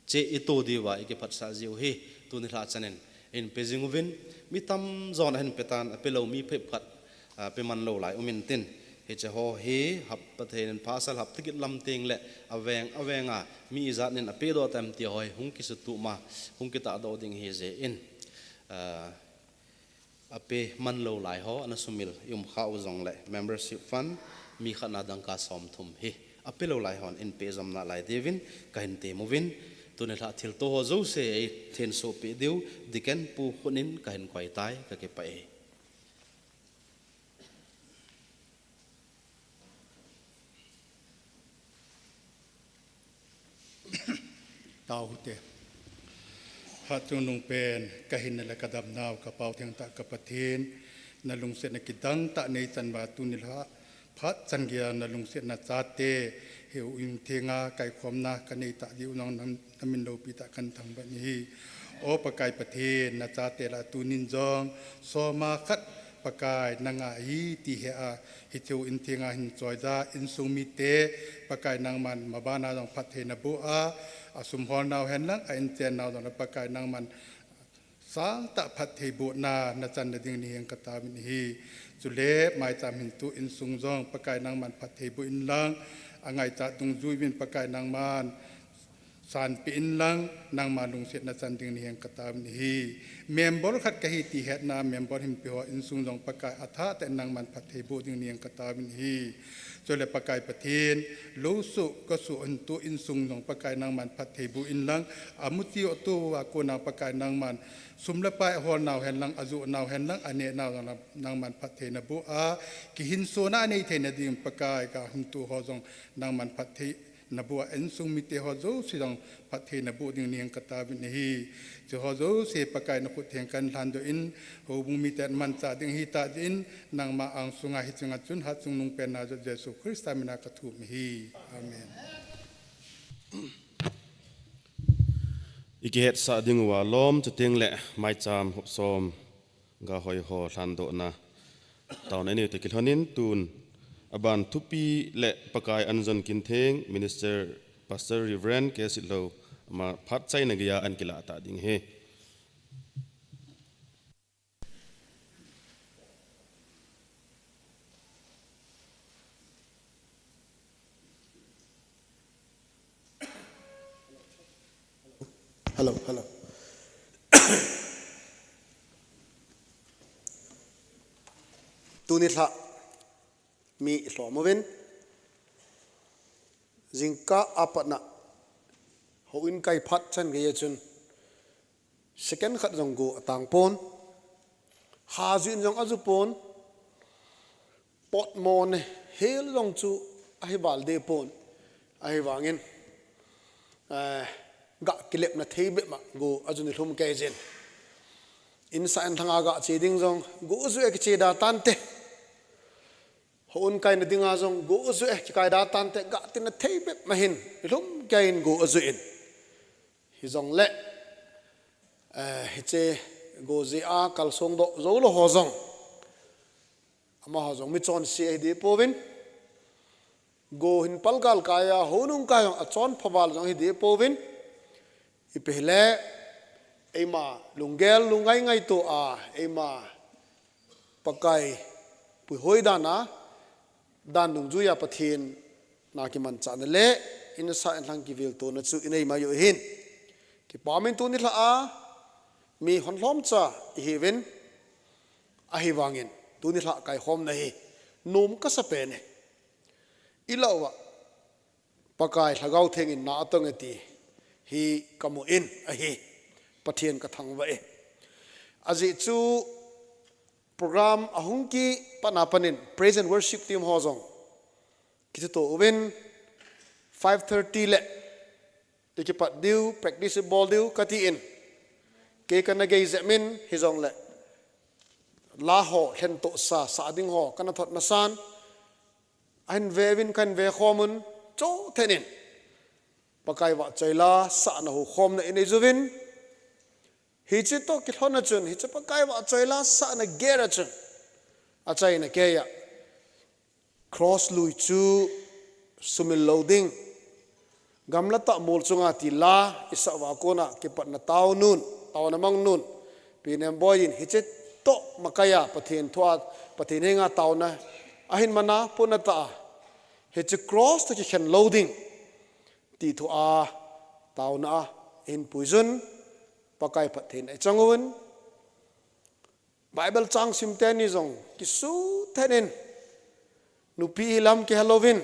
cheh ito diuva ikiphatsah jiu hi, tuni lhah chanin inpe jing uvin, mi tamjon ahin pe tan, apelou mi phabep khat, ah, pe man lou lai um intin. Hiche ho hi hap Pathen in phasal hapta kit lam teng le aveng, avenga mi ijat nin apedoh tam ti ho hi hung kisutup ma, hung kitahdoh ding ahi jeh in, ah, ape man lou lai ho, ana sumil i um khah u jongle membership fund mi khat na dangka somthum hi ape lou lai hon inpe jom nalai diuvin kahin temuvin, tuni lhah thilto ho jouse eithensoh peh diu, Deacon Pu Khun in kahin koi tai, kakipah e. Tao hite. Hatchungnung pen, kahinna le kadamnau, kapao thengtah ka Pathen, nalungsetna kidang tah neichan uva tuni lhah phat chan geiya nalungsetna chate, hiche u in thenga kaikhomna kanei tah diu nang nam namin loupi tah kahin thangvah in ahi. O Pakai Pathen, nachate lah a tunin jong soma khat Pakai nanga ahi ti hea, hiche u in thenga hin choija, insung mite Pakai nangman mabana jong phatthei naboh a, asum holnau henlang, a inchennau jong le Pakai nangman sangtah phatthei bohna nachan nading ni hen kataovin ahi. Chule maicham hin toh insung jong Pakai nangman phatthei boh inlang, angaichat dungjui uvin Pakai nangman sanpeh inlang, nangma lungsetna chan ding ni hen kataovin ahi. Member khat kahi ti hetna, member hin pe ho insung jong Pakai athah tah in nangman phatthei boh ding ni hen kataovin ahi. Chule Pakai Pathen, lou soh, ka soh hin toh insung jong Pakai nangman phatthei boh inlang, amuchi atoh uva kona Pakai nangman sum le pai aholnau henlang, ajohnau henlang, anehnau jong nangman phatthei naboh a, kihinsona anei theina ding Pakai ka hin toh ho jong nangman phatthei naboh a, insung mite ho jouse jong phatthei naboh ding ni hen kataovin ahi. Hiche ho jouse Pakai nakhut theng kahin lhandoh in, houbung miten manchah ding ahitah jeh in, nangma angsunga hiche nga chun Hatchungnung pen najot Jesu Christa mina kathum ahi. Amen. Ikihetsah diu alom, chuteng le maicham hopsom gahoi ho lhandohna taona inei u toh kilhonin tun Aban thupi le Pakai anjon kintheng, Minister Pastor Reverend K. Sitlhou, ama phat chaina geiya ahin kilah ta ding ahi. Hello, hello. Tuni lha mi i lhom uvin, jingkah apatna houin kai phat chan geiya chun second khat jong go atang pon, hajin jong aju pon, potmon hel jong chu ahi val deh pon, ahivangin, eh, ga kilepna thei bep ma go aju ni lhum kei jin. Insa inlhanga ga che ding jong go aju e kiche da tante. Houin kaina dinga jong go aju e kikai da tante, ga tina thei bep ma hin, lhum kei in go aju in. Hijongle, eh, hiche go jeh a kalsong doh jou lou ho jong, amaho jong mi chonse ahi deh pouvin, go hin palgal kaiya, hounung kai jong achon phaval jong ahi deh pouvin, ipi hile, eima lunggel lungngai ngaito a, eima Pakai puihoi dan a, dan dungjuiya Pathen na kimanchahna le insa inlhang kiviltona chu inei mai u ahin. Kipamin tuni lha a mi hon lhomcha ihiuvin, ahivangin tuni lha kaikhomna hi nom kasa pen e. Ilah uva Pakai Lhagao Theng in na atong e ti hi kamu in ahi. Pathen kathangvah e. Ajeh chu program ahung kipatna panin praise and worship team ho jong kithuto uvin, five thirty le ikipat diu, practice ibol diu kati in. Kei kana gei jep in, hijongle la ho lhentoh sa, sa ding ho kana thot masan, ahin ve uvin kahin ve khom un, chothen in Pakai vahchoi la sahna houkhomna inei uvin, hiche toh kilhonna chun, hiche Pakai vahchoi la sahna geiya chun, achaina keiya cross lui chu sumil lou ding, gamla tah mol chunga ti la isah uva kona kipatna taonun, taona mangnun, Pi Nemboi in hiche toh makaiya Pathen thua, Pathen henga taona ahin mana pona tah a, hiche cross toh kikhen lou ding ti thua taona a ahin puijun, Pakai phattheina ichang uvin. Bible chang sim teni jong kisuthen in, nupi hi lam kihelouvin,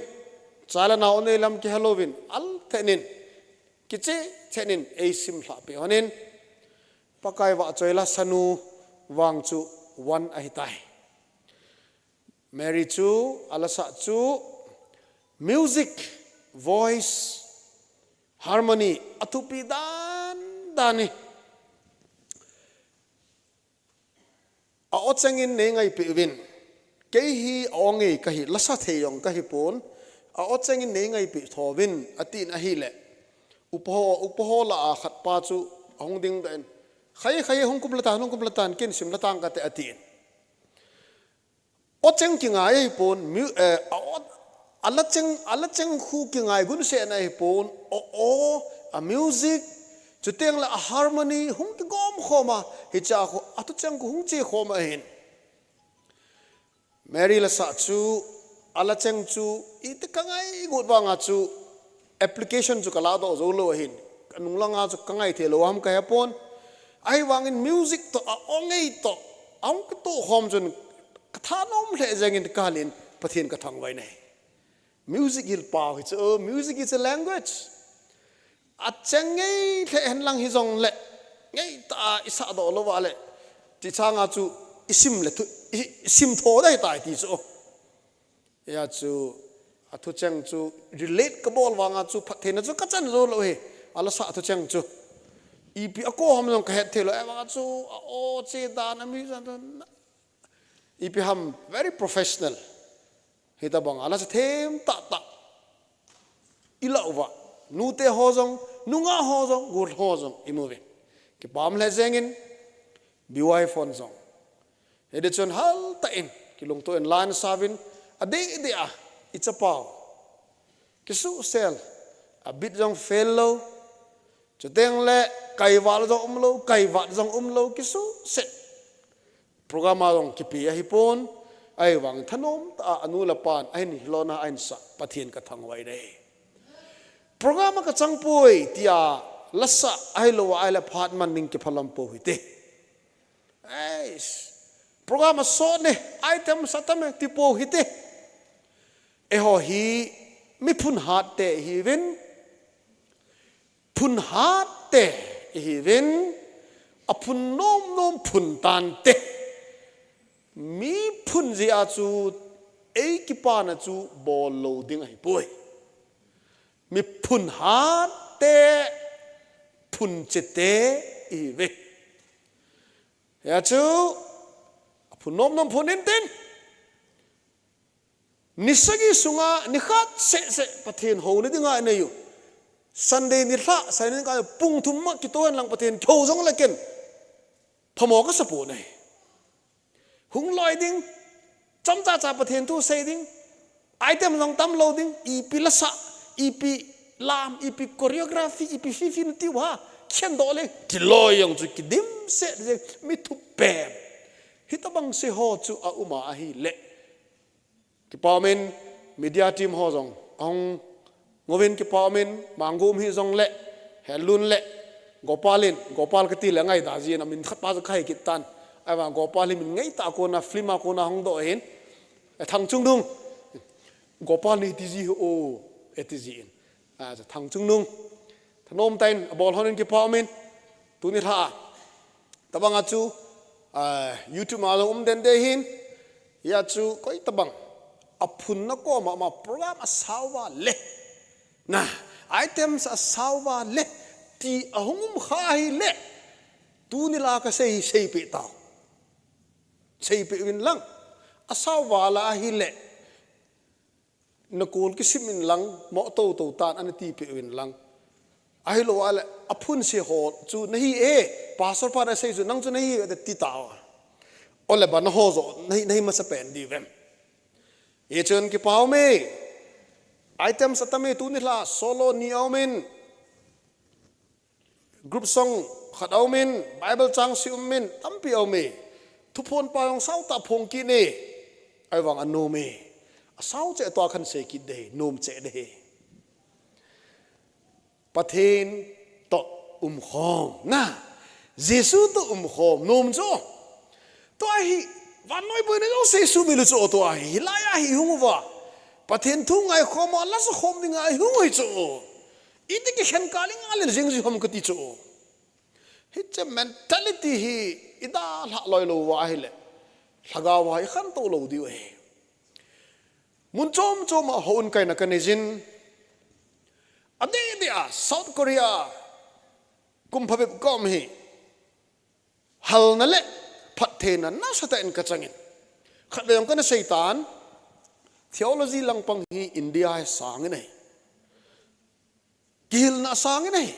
cha le nao nei lam kihelouvin, al then in, kiche then in eisim lhah peh hon in, Pakai vahchoi la sanu vang chu one ahitai. Mary chu, ala sah chu, music, voice, harmony, athupi dan dan in. A-o chengin nei ngaipeh uvin. Kei hi a-o ngei kahi, lasa thei jong kahi pon. A-o chengin nei ngaipeh tho uvin, atin ahile, upa ho, upa ho lah a khat pa chu ahung dingdoh in, khai, khai, hung kumlatan, hung kumlatan, ken simlatan kate, atin. O cheng kingai ahipon, mu-, eh, a-o, ala cheng, ala cheng khu kingai gunsetna ahipon, o, o, a music, chuteng le a harmony, hung kigom khom a, hichea khu, athu cheng khu hung che khom ahin. Mary lasa chu, ala cheng chu, iti kangai got vanga chu, application chu kaladoh jou lou ahin. Kanung langa chu kangai thei lou ham kahepon. Ahivangin music toh, a-o ngei toh, ahung kitoh khom chun, kathanom lheh jengin kahin, Pathen kathangvah in ahi. Music hi pao hi chu, music is a language. Acheng ngei lheh henlang hijongle, ngeitah a isahdoh lou vale, ti changa chu isim le thu, i, isim tho dai tai ti chu. Hia chu, athu cheng chu relate kabol vanga chu phattheina chu kachan jou lou hi. Alasa athu cheng chu. Ipi ako ham jong kahet thei lou, ahivanga chu a-o che dan a mi jan chu na. Ipi ham very professional. Hitabang ala sa themtah tah. Ilah uva. Nute ho jong, nungah ho jong, gol ho jong, imu uvin. Kipah lheh jengin, B Y F hon jong. Hiti chun haltah in, kilungto in line sauvin, adeh deh a, i chapau kisuhsel, a beat jong fail lou, chuteng le kaival jong umlou, kaivat jong umlou, kisuhsel. Program a jong kipe ahipon, ahivang thanom tah a anu le apan ahin hilona ahin sah, Pathen kathangvah e. Program a kachang poi tia lasah ahilou ahile phat man ding kiphalam pou hite. Eish, program asot ne, item sa tam e tipou hite. Eiho hi mi phun hat te ihiuvin, phun hat te ihiuvin, aphun nom nom phun tante. Mi phun jeh a chu ei kipana chu bol lou ding ahipoi. Mi phun hat te, phun che te ihiuve. Hia chu aphun nom nom phun intin, ni sagi sunga ni khat seh seh Pathen houna dinga inei u. Sunday nilhah, Sunday nilhah pung thum ma kitoh hen lang Pathen kihou jong le ken phamo kasa poi. Hung loi ding, chomcha cha Pathen thu sei ding, item jong tam lou ding, ipi lasah, ipi lam, ipi choreography, ipi fifi natiu ham, khen doh le kiloi jong chu kidimset jeng, mi thupen. Hitabang se ho chu aum a ahile, kipa umin, media team ho jong ahung ngouvin, kipa umin, Mangu um hih jongle, Helun le Gopal in, Gopal kati le ngaida jin, amin khat pa chu kahei kit tan. Ahivang Gopal hi min ngaitah a kona, film a kona hung doh ahin. E, Thangchungnung, Gopal nei ti ji hi o, e ti jin. A, Thangchungnung, thanom tah in abol hon in, kipa umin, tuni lha a tabang a chu, a, YouTube ma jong um den ding ahin. Hia chu koi tabang aphun na koma ma program asao uva le, na, items asao uva le, ti ahung um kha ahile, tuni la kasei hi seipeh tau. Seipeh uvin lang. Asao uva la ahile, nakol kisim in lang, mo toto tan ana tipeh uvin lang. Ahilou ahile, aphun se ho chu nahi e, pastor pan asei chu nang chu nahi e, ti tau. Ole ba naho jo, nahi, nahi masapen diu vem. Hichun kipa ume. Items atam e, tuni lha solo ni aumin, group song khat aumin, Bible chang sim umin, tampi aume. Thuphon pa jong sao tah phong kit e. Ahivang anom e. Asao cheh tua khan sei kit ding, nom cheh ding. Pathen toh umkhom, na, Jesu toh umkhom nom chu. Tua hi vannoi boina jouse sumil u chu tua hi, hilai a hi hung uva, Pathen thu ngaikhom a lasa khom dinga hi hung u hi chu. Iti kikhen kal i ngal in jing ji ham kati chu. Hiche mentality hi i dalha loi lou uva ahile, lhagao a i khantou lou diu ahi. Mun chom chom a houin kaina kanei jin. Adeh deh a South Korea kum phabep kaum hi, halna le phattheina nasatah in kachangin, khatvei jong kana seitan, theology langpang hi India hi sangin ahi. Kihilna sangin ahi.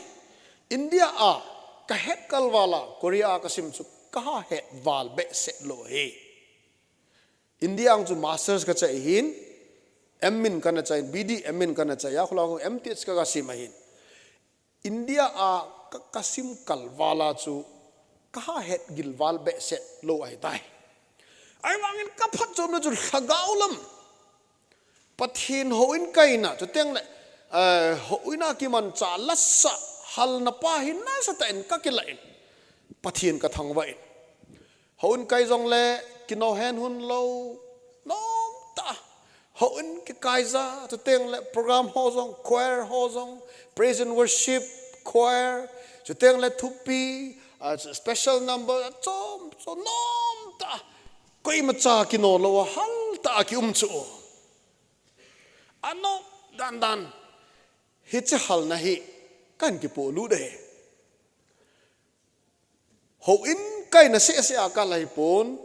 India a kahet kalval a Korea a kasim chu kahet val behseh lou hi. India ang chu masters kachai hin, M.Min kana chai, B.D., M.Min kana chai a, khula M.Th ka, kasim ahin. India a ka, kasim kalval a chu kahet gilval behseh lou ahitai. Ahivangin kaphatchomna chu lhagao lam, Pathen houin kaina, chuteng le, eh, houin a kimancha lasa halna pa hi nasatah in kakilah in, Pathen kathangvah in. Houin kai jongle kinohen hun lou, nomtah. Houin kikai ja, chuteng le program ho jong, choir ho jong, praise and worship, choir, chuteng le thupi, a, special number, chom, chom, nomtah. Koimacha kino lou a haltah a kium chu. Anom dandan. Hiche halna hi kahin kipolut e. Houin kaina sehseh a kal ahipon,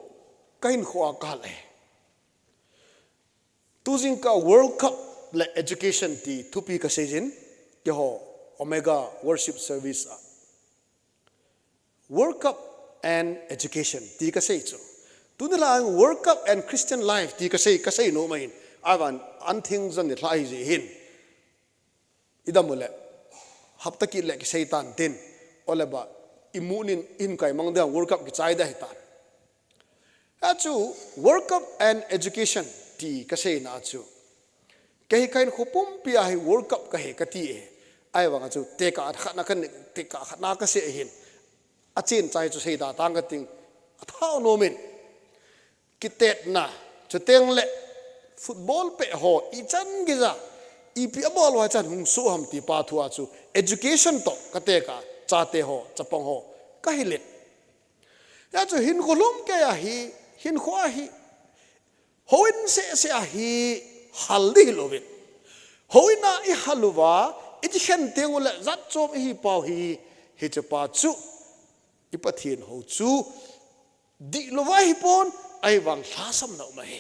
kahinkho a kal e. Tujingkah World Cup le education ti thupi kasei jin, keiho Omega Worship Service a. World Cup and education ti kasei chu. Tuni la World Cup and Christian life ti kasei, kasei nom ahin. Avan an thing zan ni thla hi ji hin. Idam ule. Hapta kit le kisei tan tin. Ole ba imu nin in kai mang dia World Cup kichai da hi tan. Achu World Cup and education ti kasei na chu. Kahi kain khopum pia hi World Cup kahi kati e. Ai vang chu te ka khat na kan te ka khat na kasei hin. A chin chai chu sei da tang ka ting. A thau no min. Kitetna, chuteng le football pe ho, i chan gija, ipi a bol wa chan hung su ham ti pa thu a chu, education to, ka te ka, chate ho, chapang ho, ka hilin. Ya chu hin khulum ke ya hi, hin khua hi, ho in se se a hi, hal di lo vin. Ho in a i haluva, i ti khen teng u le, zat chom i hi pau hi, hi chu pa chu, i Pathian ho chu, Dih lova hi pon, ai vang lhasam na um ahi.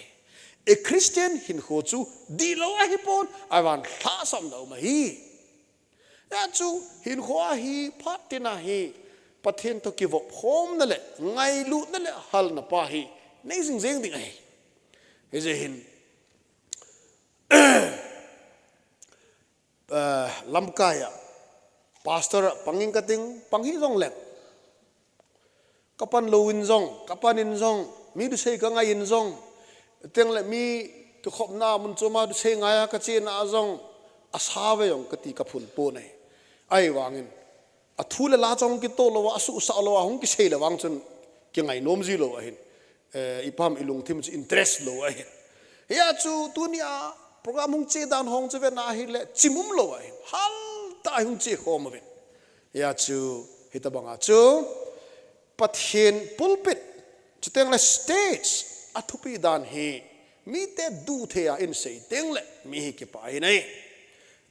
E Christian hinkho chu dih lova hi pon, ai vang lhasam na um ahi. Ya chu hinkho ahi, phat tina hi, Pathian to kivop khom na le, ngailut na le, hal na pa hi, nei zing zing ding ahi. Hi je hin, eh, lamkai a, pastor a pangin ka ting, pang hi zong leng. Ka pan lo in zong, ka pan in zong, mi du sei ka ngai in zong, teng le mi ka khop na mun chu ma du sei ngai a ka chi na zong, a sa ve zong ka ti ka phun po nei. Ai vangin, a thu le la chong ki to lo a, a su sa lo a, hung ki sei le vang chun ki ngai nom zi lo ahin. Eh, i pam i lungthim chu interest lo ahin. Hia chu tuni a program hung che dan hong chu ve na hi le chimum lo ahin. Hal ta hung che khom aven. Hia chu hita banga chu Pathian pulpit chuteng le stage a thupi dan hi mi te du thei a in sei teng le mi hi kipa hi nei.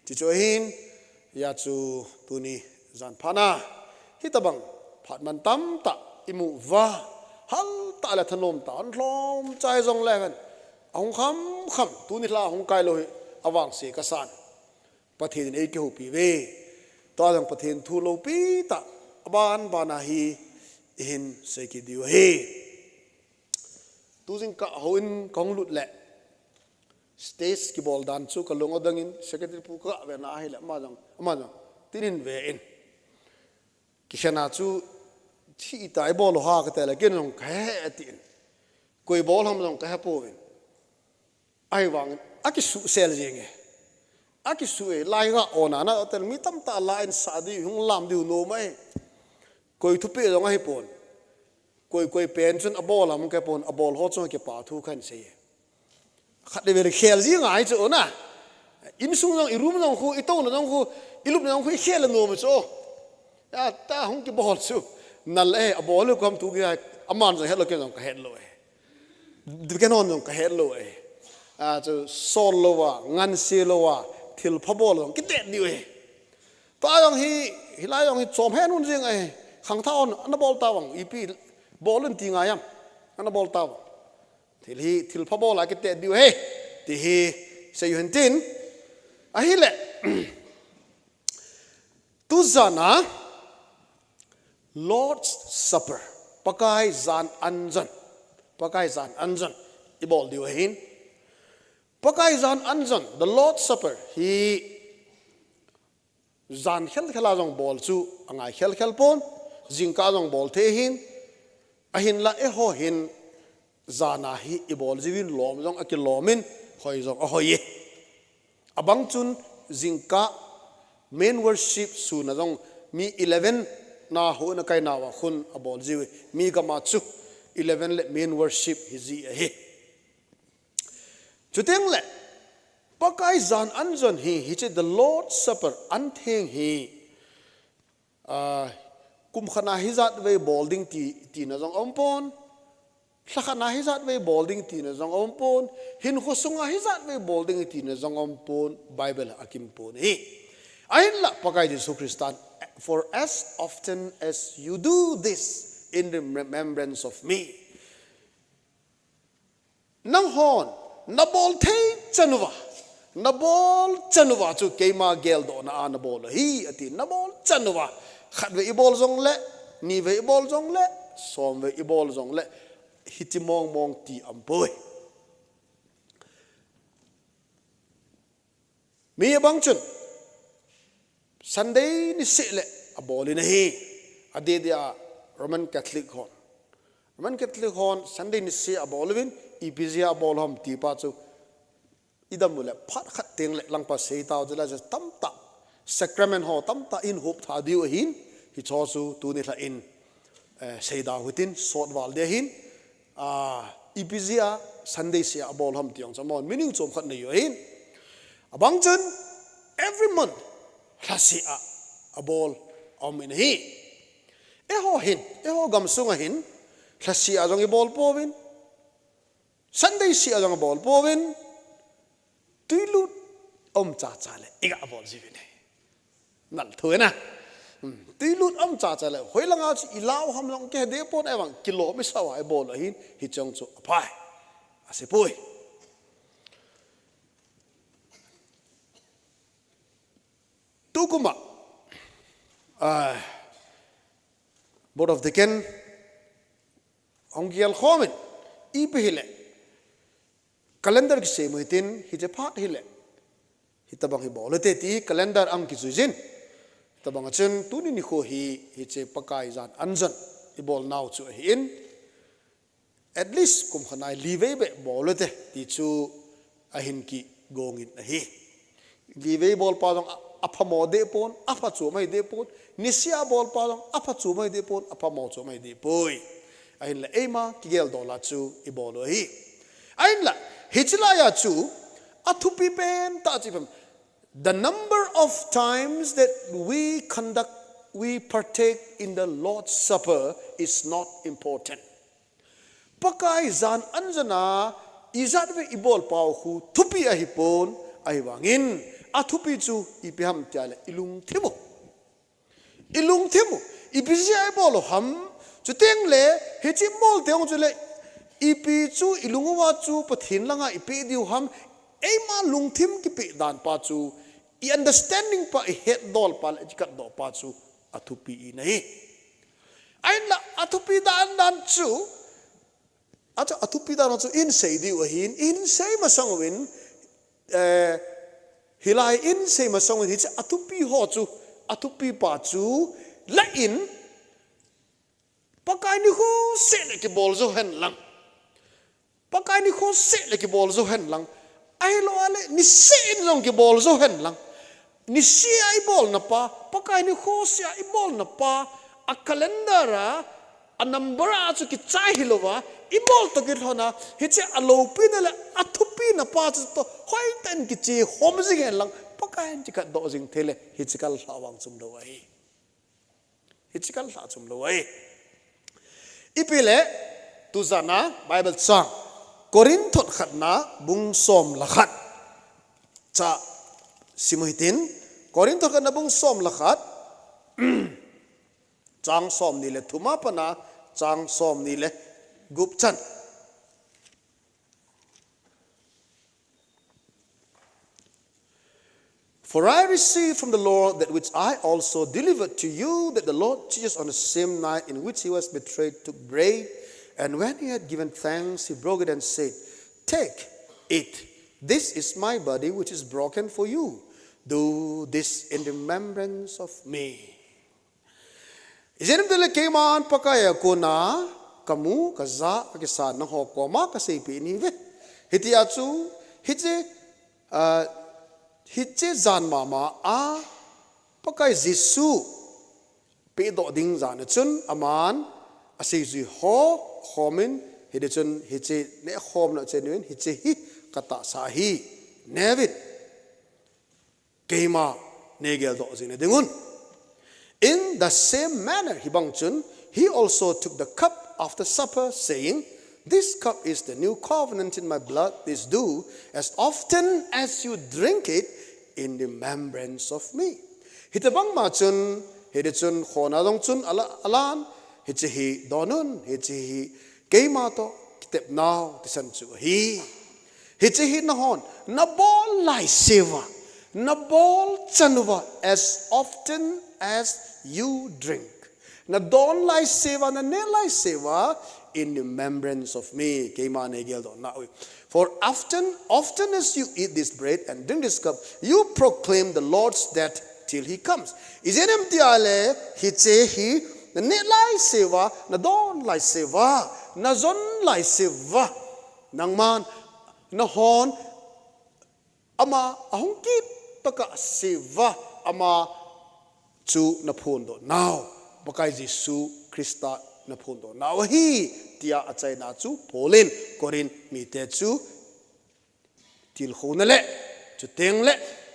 Chuchu ahin, ya chu tuni zan phat na, hitabang phat man tam ta i mu va, hal ta le thanom ta, an hlom chai zong le hen, a hung kham kham, tuni hla hung kai lo hi, a vang se ka san. Pathian in ei kihoupi ve. Tua zong Pathian thu lopi ta, a ban ban a hi, i hin sei ki diu hi. Tu zing ka ho in ka hung lut le, Stage kibol dan chu ka lung a dangin secretary pu ka ve na ahi le ama jong, ama jong tinin ve in. Kikhena chu thi ta i bol ha ka te le kin jong ka he he tin. Koi bol ham jong ka he po in. Ai vang a kisu sel jing e. A kisu e lai nga ona na tel mi tam ta la in sa di hung lam di no mai. Koi thu pe jong ahi pon. Koi koi pen chun a bol ham ke pon a bol ho chun ke pa thu khan sei. Khat le vel khel ji ngai chu na. Insung jong, i room jong khu, i tona jong khu, i lupna jong khu, i khel le nom chu. Ya ta hung kibol chu. Nal e, a bol le kom tu ki ai, aman jong het lo ken jong ka het lo e. Di ken hon jong ka het lo e. A chu sol lo wa, ngan se lo wa, thil pha bol jong ki tet diu e. Ta jong hi, hilai jong hi chom hen un jing e. Khang tha on, ana bol ta wang, ipi bol un ti ngai am. Ana bol ta wang. Thil hi, thil pha bol a kite diu he. Ti hi, sei u hen tin. Ahile. Tu zan a, Lord's Supper. Pakai zan anjon. Pakai zan anjon. I bol diu ahin. Pakai zan anjon. The Lord's Supper. Hi Zan khel khel a jong bol chu a ngai khel khel pon, jingkah jong bol thei hin, ahin la eiho hin zan a hi i bol jiuvin lom jong a kilom in, hoi jong a hoi e. Abang chun jingkah main worship sun a jong mi eleven na ho na kai na wa khun a bol jiu e. Mi gam a chu eleven le main worship hi ji ahi. Chuteng le, Pakai zan anjon hi, hiche the Lord's Supper an theng hi, ah, kum khat na hi jat vei bol ding ti, tina jong om pon, lha khat na hi jat vei bol ding tina jong om pon, hinkho sunga hi jat vei bol ding tina jong om pon, Bible a kim pon hi. Ahin la, Pakai Jesu Christan, for as often as you do this in remembrance of me. Nanghon, na bol thei chan uva, na bol chan uva chu keima geldohna a na bol u ahi, ati, na bol chan uva, khat vei i bol jong le, ni vei i bol jong le, som vei i bol jong le, hiti mong mong ti am poi. Mi abang chun Sunday niseh le abol in ahi. Adeh deh a Roman Catholic hon, Roman Catholic hon Sunday niseh abol uvin, ipi jeh a abol ham ti pa chu idam u le phat khat teng le langpa sei tau, chule tamtah sacrament ho tamtah in hop tha diu ahin, hicho chu tuni lha in, eh, sei dau hitin, sot val ding ahin, ah, ipi jeh a Sunday seh abol ham ti jong chu amahon meaning chom khat nei u ahin. Abang chun every month lhaseh a abol aum in ahi. Eiho hin, eiho gamsung a hin lhaseh a jong ibol pouvin, Sunday seh a jong abol pouvin, tuilut aum chacha le iga bol jiuvin ahi. Nal thu ahi na. Hmm, tuilut aum chacha le hoilanga chu ilah u ham jong kihe deh pon, ahivang kilom isah uva ibol u ahin, hiche jong chu aphai. Asei poi. Tukum a, ah, Board of Deacon hung gel khom in, ipi hile calendar kisem u hitin, hiche phat hile hitabang hi bol u hite ti calendar ahung kijui jin. Hitabang a chun tuni nikho hi hiche Pakai jan anjon ibol nau chu ahin, at least kum khat nai li vei beh bol u hite ti chu ahin kigong in ahi. Li vei bol pa jong a, aphamo deh pon, apha chom ahi deh pon. Niseh a bol pa jong apha chom ahi deh pon, aphamo chom ahi deh poi. Ahinla eima kigeldoh a chu ibol u ahi. Ahinla, hiche laiya chu athupi pen tah chu ipi ham, the number of times that we conduct, we partake in the Lord's Supper is not important. Pakai jan anjon a ijat vei ibol pau khu thupi ahipon, ahivangin athupi chu ipi ham tia le ilungthim u. Ilungthim u. Ipi jeh a ibol u ham, chuteng le hiche bol teng chule ipi chu ilung uva chu Pathen langa ipeh diu ham, eima lungthim kipeh dan pa chu, i understanding pa, ihetdol pa le ikikatdoh pa chu athupi ahi. Ahinla athupi dan dan chu, achu athupi dan chu ihin sei diu ahin, ihin sei masang uvin, eh, hilai ihin sei masang uvin, hiche athupi ho chu, athupi pa chu la in, Pakai nikho seh le kibol jou hen lang, Pakai nikho seh le kibol jou hen lang, ahilou le niseh in jong kibol jou hen lang, niseh a ibolna pa, Pakai nikho seh a ibolna pa, a calendar a, a number a chu kichai hilouva ibol toh kilhon a, hiche aloupina le athupina pa chu toh hoitah in kiche khom jing hen lang, Pakai in kikatdoh jing thei le hiche kal lhah vang chom lou ahi. Hiche kal lhah chom lou ahi. Ipi le, tujan a Bible chang, Korinth khatna bung som le khat cha sim u hitin, Korinth khatna bung som le khat, chang somni le thum a pat a chang somni le gup chan. For I received from the Lord that which I also delivered to you, that the Lord Jesus, on the same night in which he was betrayed, took bread, and when he had given thanks, he broke it and said, "Take, eat. This is my body, which is broken for you. Do this in remembrance of me." Ijeh inem itile keiman Pakai a kona kamu, kaja, kakisan nangho koma kaseipeh nahiuve. Hitia chu, hiche, ah, hiche jan mama a Pakai Jesu pehdoh ding jan a chun aman aseijui ho khomin, hiti chun hiche nehkhomna chun, hiche hi katahsa ahi, neuvin. Keima neigeldoh jing nadingun. In the same manner, hibang chun, he also took the cup after supper, saying, "This cup is the new covenant in my blood. This do as often as you drink it in remembrance of me." Hitobang ma chun, hiti chun khona jong chun ala, alan, hiche hi donun, hiche hi keima toh kitepnau thisan chu ahi. Hiche hi nanghon nabol laiseuva, nabol chanuva, as often as you drink, Na don lai seuva, na neh lai seuva, in remembrance of me. Keima nei geldoh nau hi. For often, often as you eat this bread and drink this cup, you proclaim the Lord's death till he comes. Ijeh inem tia le, hiche hi, na neh lai seuva, na don lai seuva, na jon lai seuva, nangman, na hon, ama ahung kit tokah seuva, ama chu na phondoh nau, Pakai Jesu Christa na phondoh nau ahi, tia achaina chu Paul in Corinth mite chu tilkhouna le, chuteng le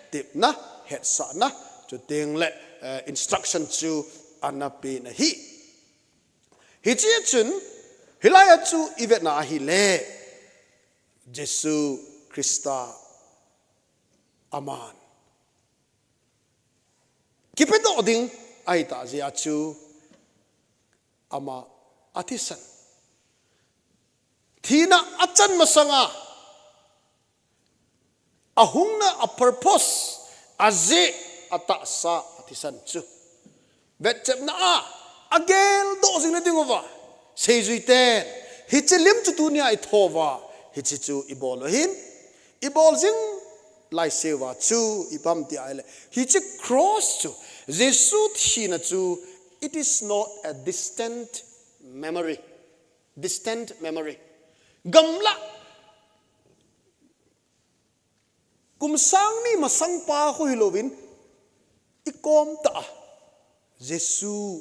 tepna, hetsahna, chuteng le, eh, instruction chu ana pen ahi. Hiche chun, hilai a chu i vetna ahile, Jesu Christa aman kipedoh ding ahitah jeh a chu ama athisan. Thina achan masanga, ahungna a purpose, ajeh, atahsa athisan chu vetchepna a, ageldoh jing na diuva, seijui ten, hiche lim chu tunia i thouva, hiche chu i bol u ahin, i bol jing lai seuva chu ipi ham tia ahile, hiche cross chu, Jesu thina chu, it is not a distant memory. Distant memory. Gamla, kum sang ni masang pa khu hilouvin, i kom tah a Jesu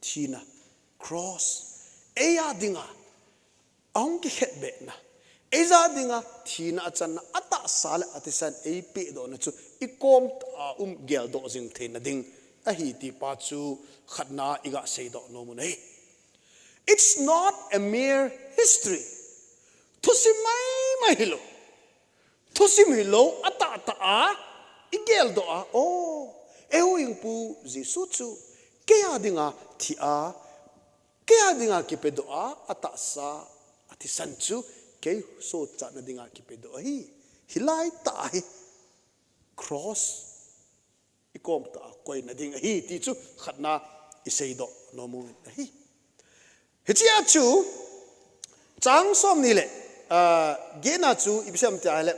thina, cross, eija dinga ahung kikhetbehna, eija dinga thina achanna, atahsa le athisan eipedohna chu i kom tah a um geldoh jing theina ding ahi ti pa chu khatna i ga seidoh nom u ahi. It's not a mere history. Thusim maimai hilou. Thusim hilou, atahtah a i geldoh a, o, eiho Hingpu Jesu chu keija dinga thi a, keija dinga kipedoh a, atahsa athisan chu kei sochatna dinga kipedoh ahi. Hilai tah hi cross i kom tah a koina ding ahi ti chu khatna i seidoh nom u ahi. Hichea chu chang somni le, ah, getna chu ipi asei em tia ahile,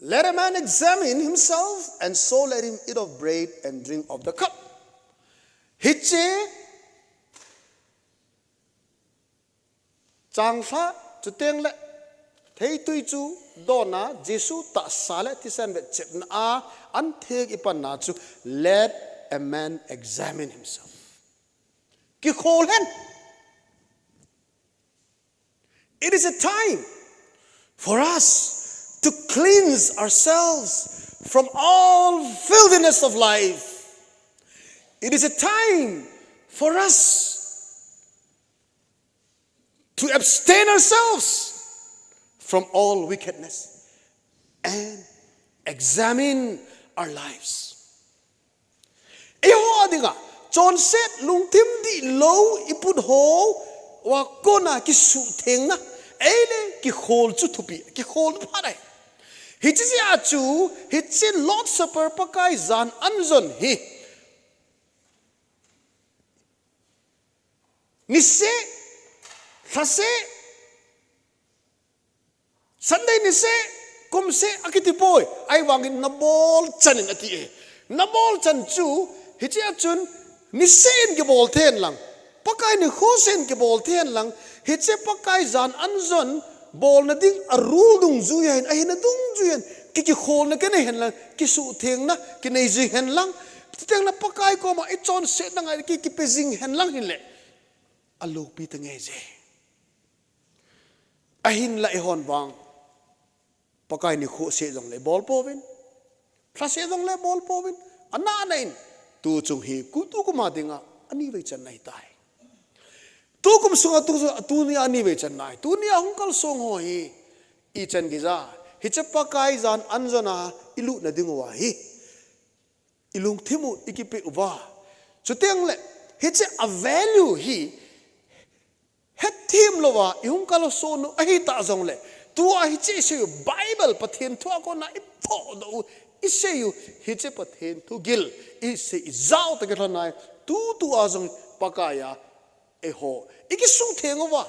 let a man examine himself, and so let him eat of bread and drink of the cup. Hiche changlhah, chuteng le theitui chu donna, Jesu tahsa le thisan vetchepna a an theng i panna chu, let a man examine himself. Kikhol hen. It is a time for us to cleanse ourselves from all filthiness of life. It is a time for us to abstain ourselves from all wickedness and examine our lives. Eiho dinga chonset lungthim dihlou i put hou a kona kisuhthengna, ei le kikhol chu thupi, kikhol pha dai. Hiche jeh a chu, hiche Lord's Supper, Pakai jan an jon hi, niseh, lhaseh, Sunday niseh, kumseh akiti poi. Ahivangin nabol chan in ati e. Nabol chan chu, hichea chun, niseh in kibol thei hen lang, Pakai nikho seh in kibol thei hen lang, hiche Pakai jan an jon bolna ding a rule dungjuiya hin, ahina dungjuiya hin, ki, kikholna kinei hen lang, kisuhthengna kinei jing hen lang, chuteng le Pakai koma i chonsetna ngai ki, kipe jing hen lang hin le, alopi ta nge je. Ahinla eihon vang, Pakai nikho seh jongle bol pouvin, lhaseh jongle bol pouvin, ana ana in, tuchung hi, ku tukum a dinga, ani vei channa ahitai. Tukum sunga tu, tunia ani vei channa ahi. Tunia hung kalsong ho hi, ichan geiya, hiche Pakai jan an jona i lutna diuva hi, i lungthim u i kipe uva, chuteng le, hiche a value hi, hetthem louva i hung kalsong u ahitah jongle, tua hiche i sei u Bible Pathen thu a kona i thodoh u, Isei u, hiche Pathen thugil, isei ijao ta kilhon nai, tutua jong Pakai a, eiho, ikisuhtheng uva.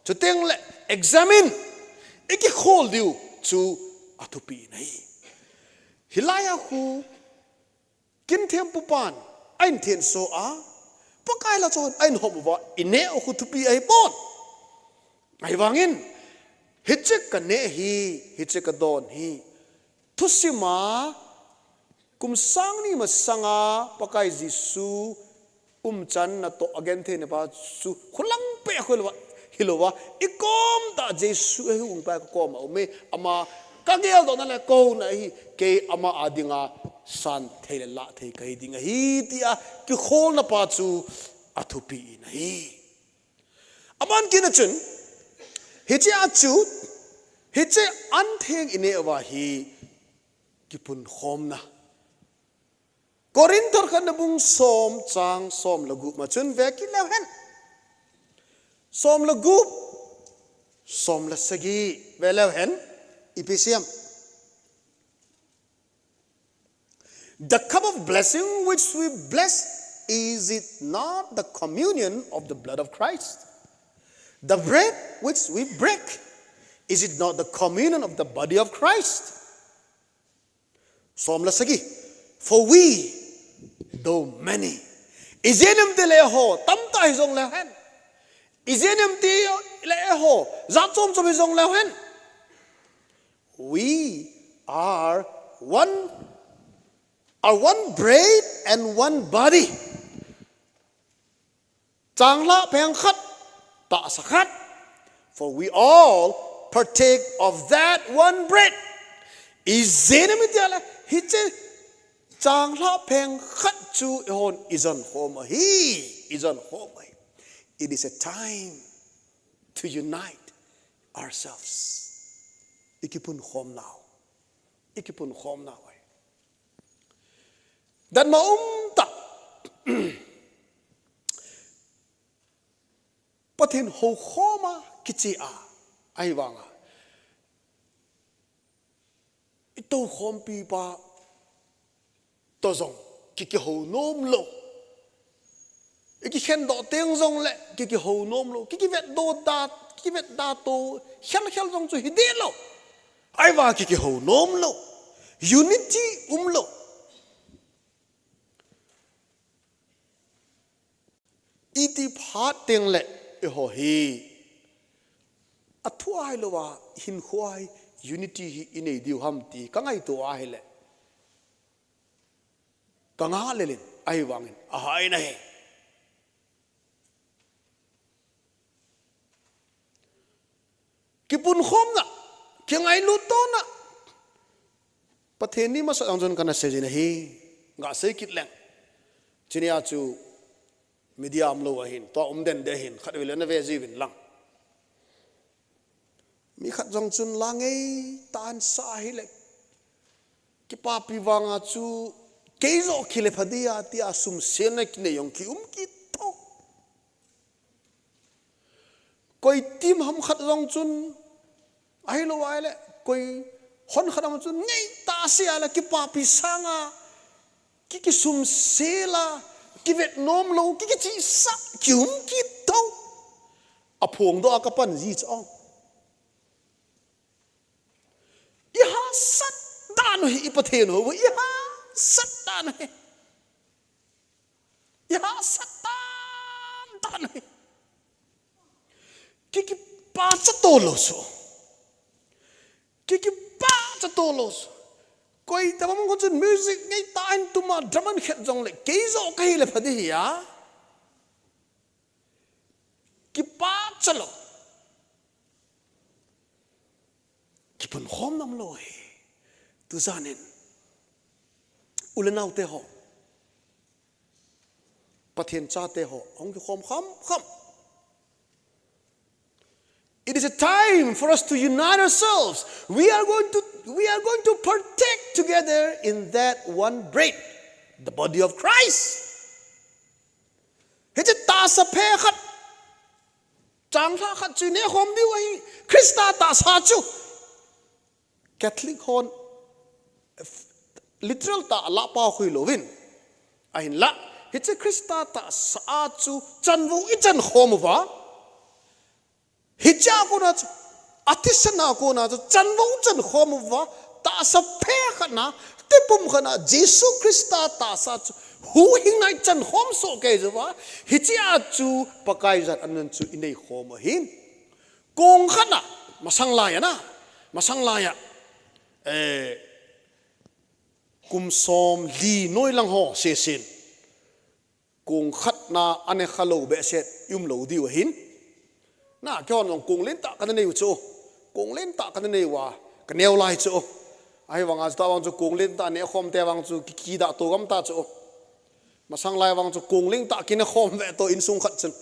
Chuteng le, examine, ikikhol diu, chu athupi in ahi. Hilai a khu, Kin thempu pan, a in thenso a, Pakai la chun a in hom uva, i neh u khu thupi ahi pon. Ahivangin, hiche ka neh hi, hiche ka don hi, thusim a, kum sang ni masanga, Pakai Jesu, umchan natoh a genthei na pa chu, khulang peh a khu hilou va, hilou va, i kom tah Jesu ahi, hung pa ka kom a um e, ama ka geldoh na le ko na hi, kei ama a dinga san thei le lah thei ka hi ding ahi, tia kikholna pa chu a thupi in ahi. Aban kit na chun, hiche a chu, hiche an theng i neh uva hi, kipunkhomna. Korinth thar khatna bung som chang som le gup ma chun ve kit leu hen. Som le gup, som le sagi ve leu hen. Ipi siam. The cup of blessing which we bless, is it not the communion of the blood of Christ? The bread which we break, is it not the communion of the body of Christ? Som le sagi. For we, though many. Ijeh inem itile eiho, tamtah hijong leu hen. Ijeh inem itile eiho, jat chom chom hijong leu hen. We are one, are one bread and one body. Changlhah pheng khat, tahsa khat. For we all partake of that one bread. Ijeh inem itile, hiche changlhah pheng khat chu eihon ijon khom ahi, ijon khom ahi. It is a time to unite ourselves. Ikipunkhom nau. Ikipunkhom nau ahi. Datmo umtah. Pathen houkhom a kiche a, ahivanga i toukhompi pa toh jong ki kihou nom lou. I kikhen doh teng jongle ki kihou nom lou. Ki kivet doh da, ki kivet da to, khel khel jong chu hi deh lou. Ahivang ki kihou nom lou. Unity um lou. Iti phat teng le eiho hi, athu ahilou a, hinkho a hi, unity hi i nei diu ham ti ka ngaito ahile, ka ngah lel in, ahivangin ahai nahi. Kipunkhomna, kingailut tona. Pathen ni masa jong chun kana sei jin ahi, nga sei kit leng. Chunia chu media umlou ahin, tua um den ding ahin, khatvei le na ve jiuvin lang. Mi khat jong chun la ngeitah in sa ahile, kipapi vanga chu kei joh kile pha dia, tia sumselna kinei jong ki um kit tho. Koi team ham khat jong chun, ahilou ahile, koi hon khat ham chun, ngeitah a sei ahile, kipapi sanga, ki kisumsel a, kivet nom lou, ki kichihsah, ki um kit tho. Aphongdoh a ka pan ji chu ong. I hahsat dan u hi, i Pathen u, i hahsat dan u hi. I hahsat dan dan u hi. Ki kipacha to lou chu. Ki kipacha to lou chu. Koi tabang ko chun music ngeitah in tuma drum an khet jongle, kei joh ka hile pha ding ahi a. Kipacha lou. Kipunkhom nom lou hi. Tujan in. U le nao te ho. Pathen chate ho. Hung kikhom kham kham. It is a time for us to unite ourselves. We are going to, we are going to partake together in that one bread, the body of Christ. Hiche tahsa phe khat, changlhah khat chu i neh khom diu ahi, Christa tahsa chu. Catholic hon, Literal tah a lah pau khu hilou vin. Ahinlah, hiche Christa tahsa a chu chanvou ichan khom uva, hiche a kona chu, athisan a kona chu chanvou chan khom uva, tahsa phe khat na, tipum khat na, Jesu Christa tahsa chu huhhing na ichan khom soh kei uva, hiche a chu Pakai jan anjon chu inei khom u ahin. Kong khat na, masang lai a na, masang lai a, eh, kum som li noilang ho sesen, kong khat na ane khalou behseh i um lou diu ahin. Na, keihon jong kong lentah kana nei u chu, kong lentah kana nei uva, ka neo lai chu. Ahivanga chu tah vang chu kong lentah ne khom te vang chu ki, kidah to gam ta chu. Masang lai vang chu kong lentah kine khom ve to insung khat chun.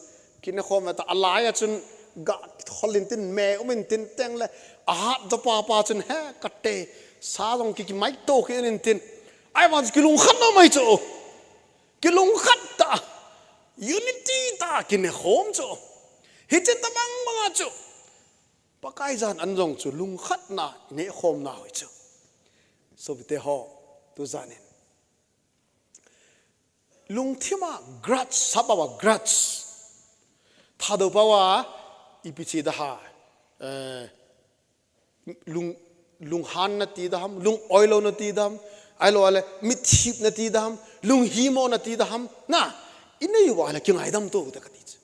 Kine khom ve to, alai a chun ga hol intin, me um intin, teng le ahat jo papa chun he kate, sa jong ki, kimai to kit intin. Ahivang chu kilungkhat na mai chu. Kilungkhat ta. Unity ta kine khom chu. Hiche tabang banga chu Pakai jan anjon chu lungkhat na, ne khom na hoi chu. Sopite ho, tu jan in lungthim a grudge, sap a grudge. Thadou pau a, ipi ti da ham, eh, lung, lunghan na ti da ham, lung oilou na ti da ham, ahilou le, mithip na ti da ham, lunghimo na ti da ham, na, inei uva le kingaidam to u te kati chu.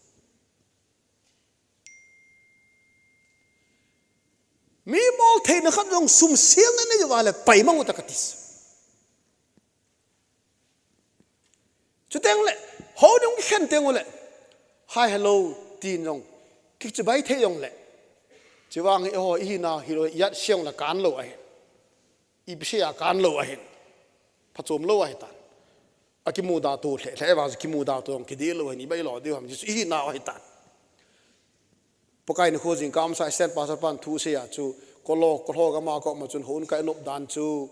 Mi bol theina khat jong sum sel na nei uva le pai mang u te kati chu. Chuteng le, hou ding khen teng u le, hi hello, tin jong, kichibai thei jong le. Chuvang hi ho, ihi na, hilou, ijat siang la kan lou ahi. Ipi sei a kan lou ahin. Phachom lou ahi tan. Akimuda to le, le vang kimuda to jong kidih lou ahin, ibai lo diu ham, Jesu ihi na ahi tan. Pakai nikho jingkah sa assistant pastor pan thu asei a chu, kolo, kolo gam a koma chun hon kai nop dan chu,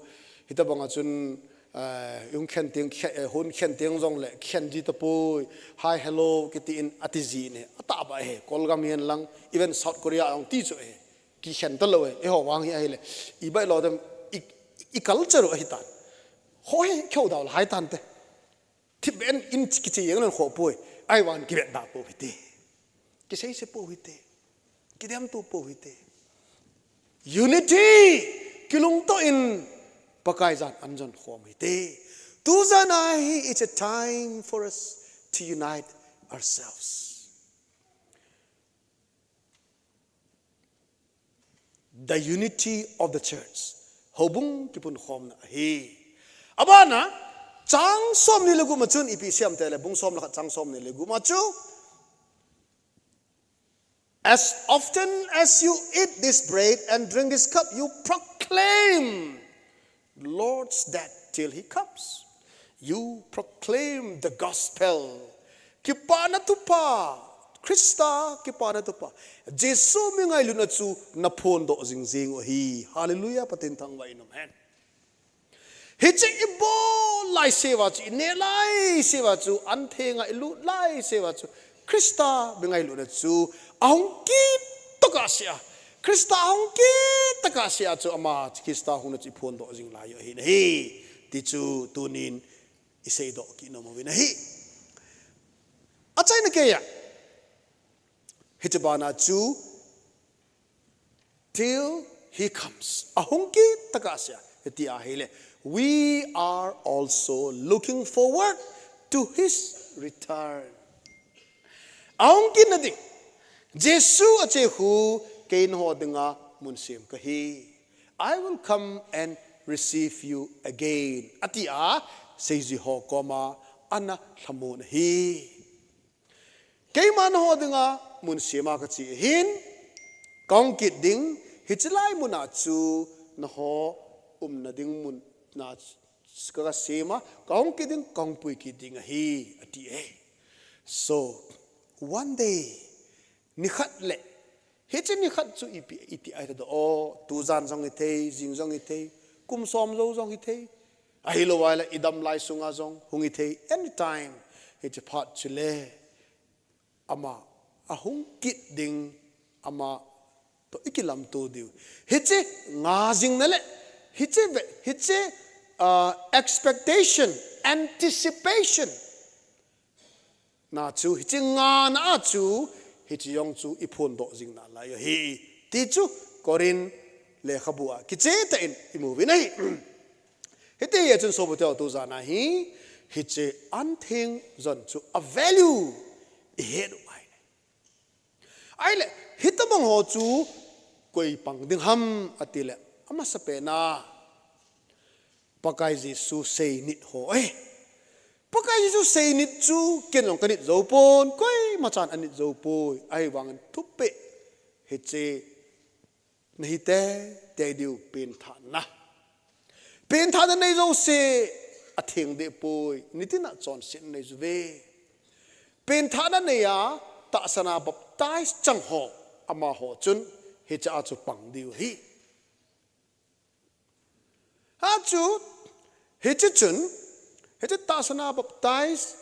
hitabang a chun, eh, hung khen teng, khe-, eh, hon khen teng jong le, khen ji tapoi, hi hello, kiti in ati ji ne, atah ba he, Kol gam hihen lang, even South Korea jong ti chu he, kikhen talou he, eiho vang hi ahile, ibai lo dem, i, i culture u ahi tan. Ho he, keu dau la hai tan te. Thip ben in kiche jeng lon kho poi. Ahivang kivet da pou hite. Kisei se pou hite. Kidem to pou hite. Unity. Kilungto in Pakai jan anjon khom hite. Tu jan a hi, it's a time for us to unite ourselves. The unity of the church. Houbung kipunkhomna ahi. Abana, chang somni le gup a chun ipi asei em tile, bung som le khat chang somni le gup a chu. As often as you eat this bread and drink this cup, you proclaim Lord's death till he comes. You proclaim the gospel. Kipana thupha, Christa kipana thupha, Jesu mi ngailutna chu naphondoh jing jing u ahi. Hallelujah, Pathen thangvah in umhen. Hiche ibol lai sea chu, ineh lai sea chu, an thenga ilut lai sea chu, Christa mi ngailutna chu ahung kit tokah sea, Christa ahung kit tokah sea chu ama Christa hungna chu iphondoh jing lai u ahi nahi, ti chu tunin iseidoh kit nom uvin ahi. Achaina keiya, hiche bana chu, till he comes. Ahung kit tokah sea, hiti ahile, we are also looking forward to his return. Ahung kitna ding, Jesu ache khu, kei nangho dinga mun sem kahi. I will come and receive you again, ati a, seiji ho koma ana lhamon ahi. Keima nangho dinga mun sem a kache ahin, kahung kit ding, hiche lai muna chu nangho umna ding muna chu ka, kasem a, kahung kit ding, kahung pui kit ding ahi, ati e. So, one day, nikhat le, hiche nikhat chu ipi, iti ahi tadoh, o, tujan jong hithei, jing jong hithei, kum som jou jong hithei, ahilou ahile idam lai sunga jong hung hithei, anytime, hiche phat chu le, ama ahung kit ding, ama toh ikilamto diu. Hiche nga jingna le, hiche ve, hiche uh, expectation, anticipation. Na chu hiche ngana a chu hiche jong chu iphondoh jing nalai ahi. Ti chu Corinth lekhabu a kiche tah in imu uvin ahi. Hiti a chun sopi teho, tujana hi hiche antheng jon chu a value ihet u ahi. Ahile, hitabang ho chu koi pang ding ham ati le, amasa pena Pakai Jesu seinit ho ahi. Pakai Jesu seinit chu ken jong kanit jou pon, koima chan anit jou poi. Ahivangin thupeh hiche nahi teitei diu pengthahna. Pengthahna nei jouse atheng deh poi, nitina chonsetna nei uve. Pengthahna nei a tahsana baptize chang ho, amaho chun hiche a chu pang diu ahi. Achu, hiche chun, hiche tahsana baptize,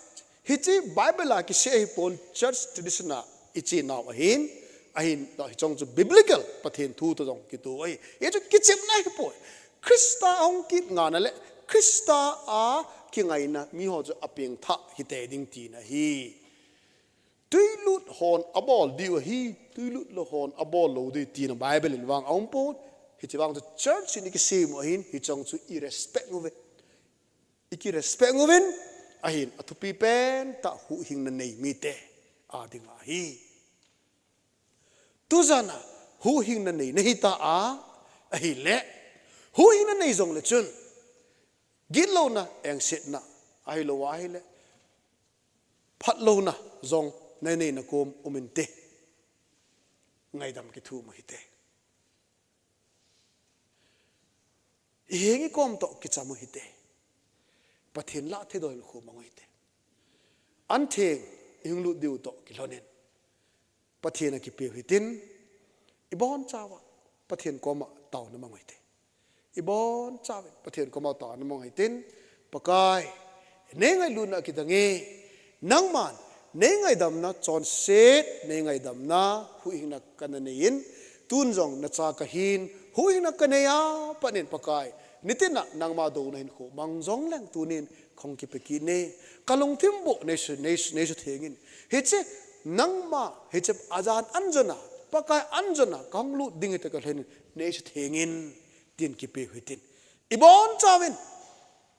hiche Bible a kisei ahipon, church tradition a ichenau ahin, ahin, hiche jong chu biblical Pathen thu toh jong kitoh ahi. Hichu kichepna ahipoi. Christa ahung kit ngana le Christa a kingaina miho chu apengthah hitei ding tina ahi. Twilut hon abol diu ahi, twilut lou hon abol lou diu tina Bible in vang aumpon. Hiche vang chu church in ikisem u ahin, hiche jong chu irespect uve. Iki respect uvin, ahin athupi pentah huhhingna nei mite adinga ahi. Tujana huhhingna nei nahita a, ahile, huhhingna nei jongle chun gitlouna, engsetna, ahilou ahile phatlouna jong nanei nakom um inte. Ngaidam kithum u hite. Ihengi kom toh kicham u hite. Pathen lah thei doh in khomang u hite. Antheng ihung lut diu toh kilhonin Pathen a kipeu hitin, ibonchauva Pathen koma taona mang u hite. Ibonchauvin Pathen koma taona mang u hitin, Pakai, nei ngailutna kidange, nangman nei ngaidamna chonset, nei ngaidamna huhhingna kana neiyin, tun jong nacha kahin, huhhingna kanei a patnin Pakai, nitina nangma douna hinkho mang jongleng tunin kahung kipe kit e. Kalungthim boh neisu, neisu, neisuthengin. Hiche nangma, hiche ajan anjona, Pakai anjona kahung lut ding hita kalhonin, neisuthengin, tin kipeu hitin. Ibonchauvin,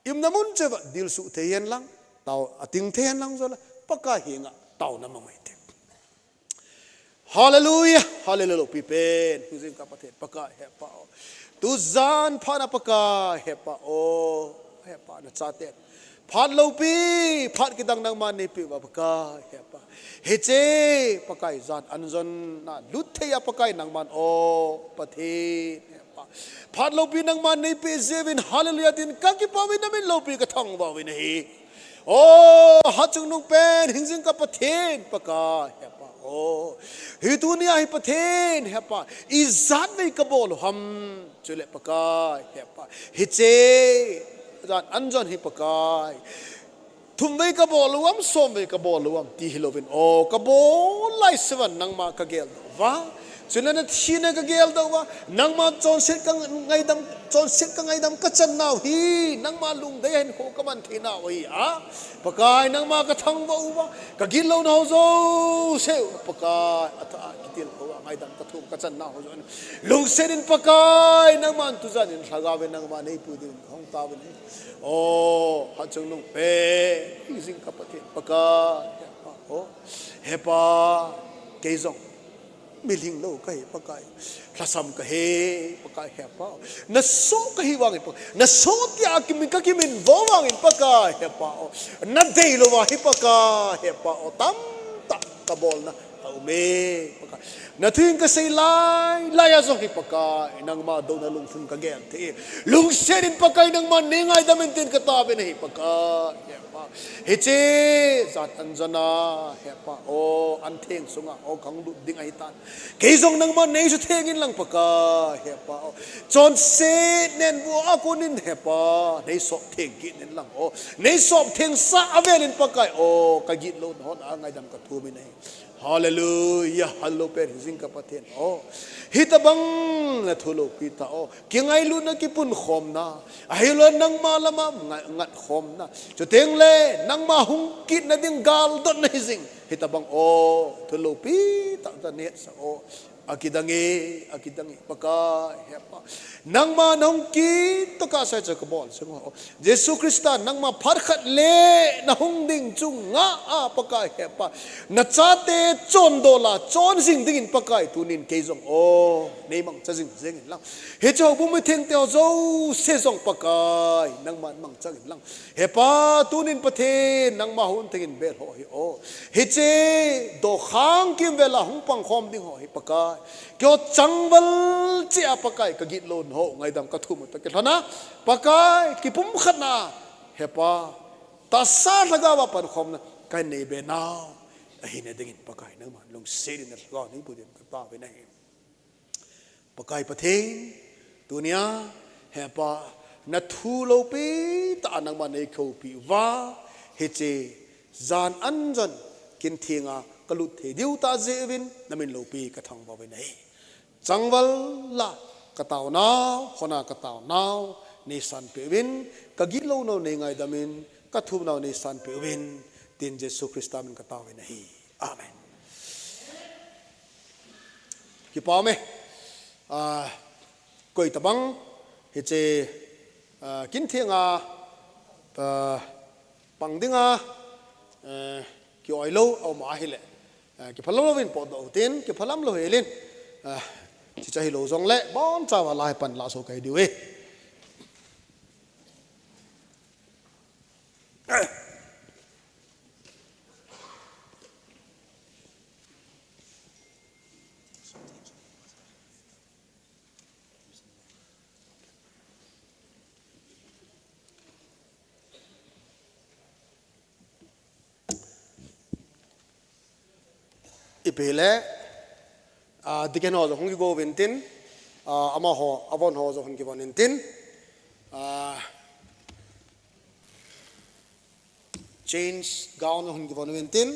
iumna mun cheh uva dilsuh thei hen lang, tao ating thei hen lang jongle, Pakai henga taona mang u hite. Hallelujah, hallelujah, loupi pen hingjing kah Pathen Pakai hepa o. Tujan phatna Pakai hepa o, hepa nachaten phat loupi, phat kidang nangman neipeh uva Pakai hepa. Hiche Pakai jan anjona lut thei a Pakai nangman o Pathen hepa. Phat loupi nangman neipeh jeh uvin hallelujah tin kakipah uvin namin loupi kathangvah uvin ahi. O, hatchungnung pen hingjing kah Pathen Pakai hepa o. Hi tunia hi Pathen hepa, ijat vei kabol u ham, chule Pakai hepa, hiche jan anjon hi Pakai, thum vei kabol u ham, som vei kabol u ham ti hilouvin, o, kabol laiseuva nangma kageldoh uva, chule nathina kageldoh uva, nangma chonset kangaidam, chonset kangaidam kachan nau hi, nangma lungdei a hinkho kaman thei nau ahi a, Pakai nangma kathangvah uva, kagitlouna ho jouse u Pakai, athah a kitilkhou a ngaidam kathum kachan nau ho jouse u, lungset in Pakai nangman tujan in lhagao vin nangma neipui diuvin kahung tauvin ahi. O, hatchungnung pen hingjing kah Pathen Pakai hepa o, hepa, kei jong milhing lou kahi Pakai, lhasam kahi Pakai hepa o, nasoh kahi vangin Pakai, nasoh tia kimin kakiminvo vangin Pakai hepa o, nadeilouva hi Pakai hepa o, tamtah kabolna aume Pakai. Nathu in kasei lailai a jong hi Pakai, nangma douna lungthim kagel thei e. Lungset in Pakai nangman neingaidam in tin kataovin ahi Pakai hepa. Hiche jan anjona hepa o, antheng sunga o kahung lut ding ahitan, kei jong nangman neisutheng inlang Pakai hepa o, chonset nenbu a konin hepa, neisop theng kit inlang o, neisop thengsa avelin Pakai o, kagitlouna hon a ngaidam kathumin ahi. Hallelujah, hallelujah, pen hijing ka Pathen. O, hitabang na thu loupi tah o. Kingailutna, kipunkhomna. Ahilou nangma lama ngat, ngatkhomna. Chuteng le, nangma hung kitna ding galdotna hijing. Hitabang o, thu loupi tah tah nehsa o. Akidang e, akidang e, Pakai, hepa. Nangma nahung kit tokah sai cha kabol, sung ho. Jesu Christa, nangma phat khat le nahung ding chu ngah a, Pakai, hepa. Nachate chondola, chonjing dingin Pakai, tunin kei jong o, nei mangcha jing jeng in lang. Hiche houbung mithengte ho jouse jong Pakai, nangman mangcha in lang. Hepa, tunin Pathen, nangma hung thengin bel ho hi o. Hiche, dokhang kimvela hung pangkhom ding ho hi Pakai. Keiho changval cheh a Pakai, ka gitlou ho, ngaidam ka thum u toh kilhona. Pakai, kipumkhatna, hepa. Tahsa lhagaova pankhomna, kahin neibe nau. Ahina dingin Pakai, nangman lungset in na lhagao neipu dingin ka taovin ahi. Pakai Pathen, tunia, hepa, na thu loupi tah a nangman nei khopi uva, hiche jan anjan kin thenga ka lut thei diu tah jeh uvin, na min loupi ka thangvah uvin ahi. Changval la ka taonau, hona ka taonau, nei sanpeh uvin, ka gitlou nau nei ngaidam in, ka thum nau nei sanpeh uvin, tin Jesu Christa min ka taovin ahi. Amen. Kipa ume. Ah, koi tabang, hiche, ah, kin thenga, ah, pang dinga, eh, ki-oi lou, aum ahile. Eh, kiphalam louvin potdoh utin, kiphalam lou helin. Ah, hiche hilou jongle, bonchauva la hi pan la so kai diu e. Ipi le, ah, deacon ho jong hung kigo uvin tin, ah, amaho, avon ho jong hung kivon in tin, ah, change gown hung kivon uvin tin,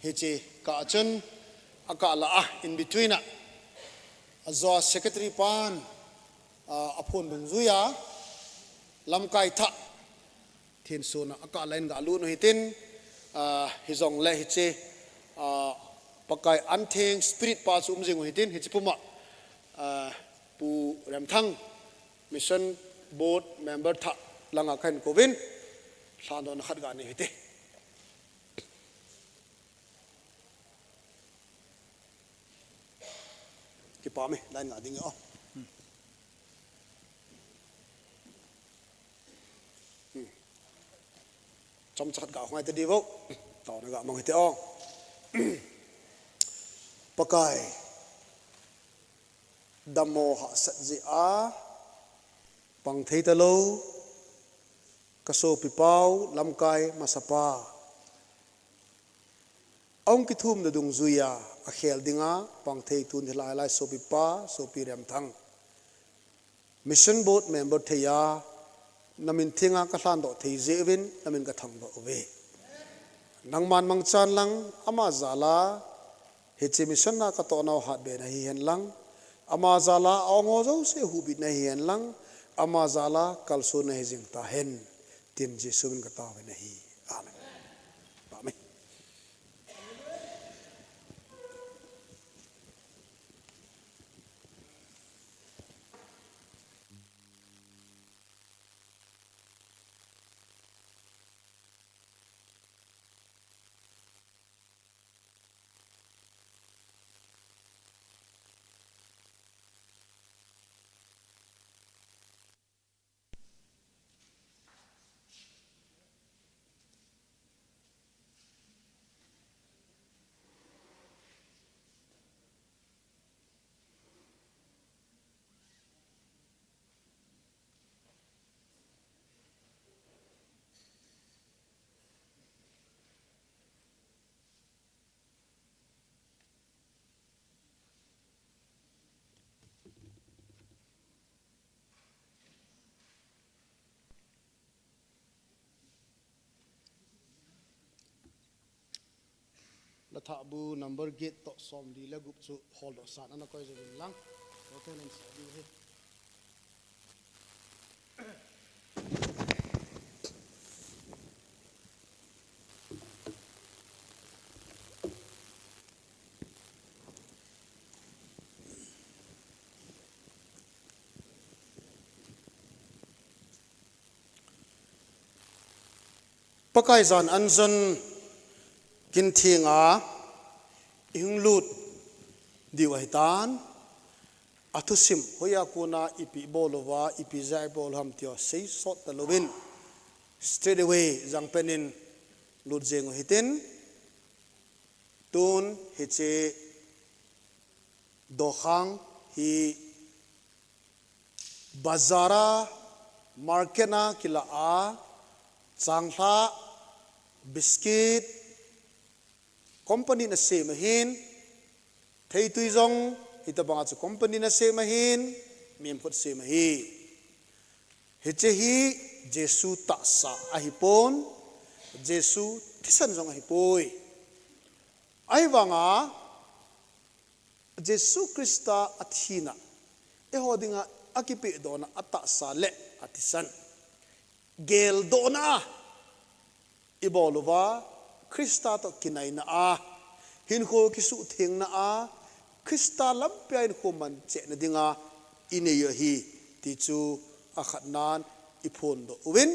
hiche kah chun, akah la a, in between a, ajo a secretary pan, ah, aphon dungjuia, lamkai thah, Thensona akah la in galut u hitin, ah, hijongle hiche, ah, Pakai Antheng Spirit pa chu um jing u hitin, hiche puma, ah, Pu Remthang Mission Board member thah langa kahin kouvin, lhandohna khat ganei u hite. Kipa me, line nga ding o. Hmm. Chomcha khat ga hung ngai ta di vo. Taona ga mang hite o. Pakai. Dammo hahsat jeh a. Pang thei talou. Ka sopi pau, lamkai, masapa. Ahung kithumna dungjuia, akhel dinga, pang thei tun hilai lai sopi pa, sopi Remthang. Mission Board member thei a, na min thenga ka lhandoh thei jeh uvin, na min ka thangvah uve. Nangman mangchan lang, ama jal a, hiche mission a ka toh nau hatbe na hihen lang, ama jal a, a-ong ho jouse huhbit na hihen lang, ama jal a, kalson na hijing tahen, tin Jesu min ka taovin ahi. Amen. Amen. Thahbu number get toh somli le gup chu holdoh san ana koi jouvin lang. Total in sa diu ahi. Pakai jan anjon kin thenga ihung lut diu ahitan, athusim hoiya kona ipi bol uva, ipi jeh a ibol u ham tia seisot talouvin, straight away jangpen in lut jeng u hitin, tun hiche dokhang hi bazar a, market a kila a, changlhah, biscuit, company in asem ahin, theitui jong hitabanga chu company in asem ahin, mihem khut sem ahi. Hiche hi Jesu tahsa ahipon, Jesu thisan jong ahipoi. Ahivanga Jesu Christa athina eiho dinga akipehdohna atahsa le athisan, geldohna a ibol uva, Christa toh kinaina a, hinkho kisuhthengna a, Christa lampia hinkho manchehna dinga inei u ahi, ti chu akhatnan iphondoh uvin,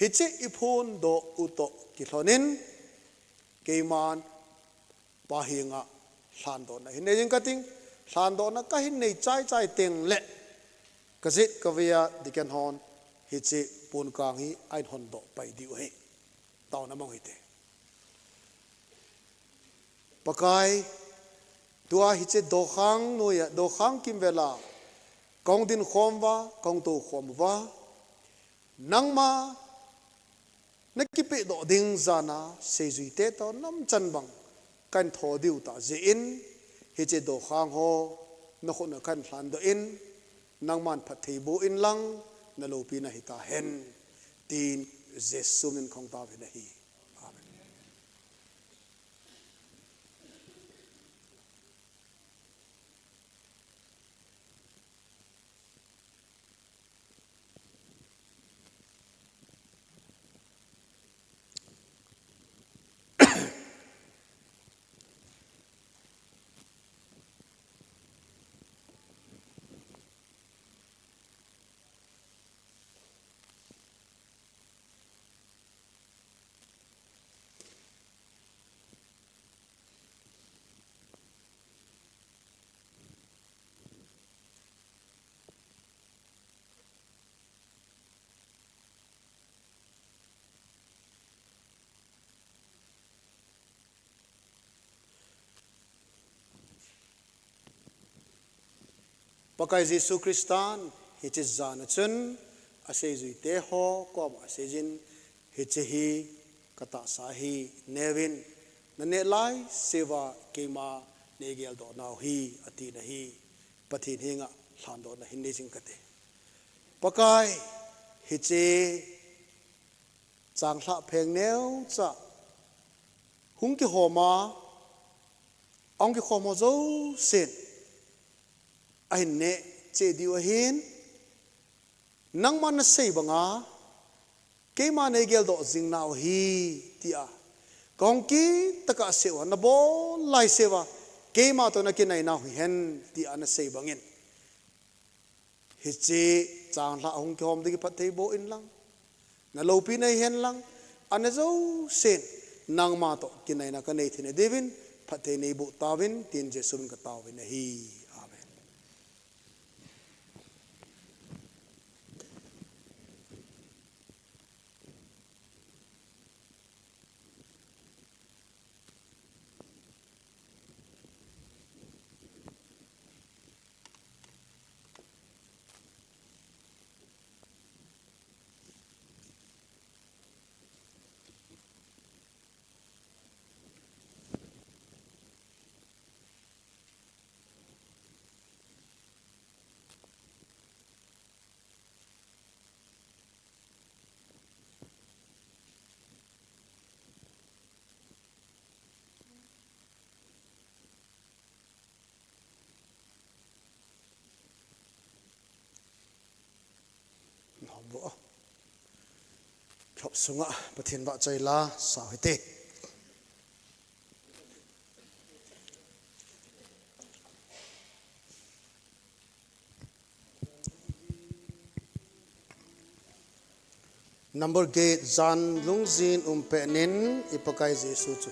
hiche iphondoh u toh kilhonin, keiman Pa henga lhandohna hin nei jing kating, lhandohna kahin nei chaichai tengle, kajet kavei a deacon hon hiche ponkang hi ahin hondoh pai diu ahi. Taona mang u hite. Pakai, tua hiche dokhang noiya, dokhang kimvela kahung dinkhom uva, kahung toukhom uva, nangma nakipehdoh ding jana seijuite toh namchan bang kahin tho diu tah jeh in, hiche dokhang ho nakhut na kahin lhandoh in, nangman phatthei boh inlang, naloupina hitahen, tin Jesu min kahung taovin ahi. Amen. Pakai Jesu Christan hiche jana chun aseijuite ho koma aseijin, hiche hi katahsa ahi, neuvin, naneh laiseuva keima neigeldoh nau ahi, atina hi. Pathen henga lhandohna hin nei jing kate. Pakai, hiche changlhah pheng neocha hung kihoma, ahung kikhom ho jousen ahin neh cheh diu ahin, nangman nasei banga keima neigeldoh jing nau ahi, tia kahung kit tokah seuva, nabol laiseuva keima toh nakinai nau hihen, tia nasei bangin, hiche changlhah hung kihom ding hi phatthei boh inlang, naloupi nahi henlang, ana jousen nangma toh kinaina kanei theina diuvin phatthei neiboh tauvin, tin Jesu min kataovin ahi. Amen. Bo. Phop sunga Pathen vahchoi la sa hite. Number eight, jan lungjin um pet nin i Pakai Jesu chu.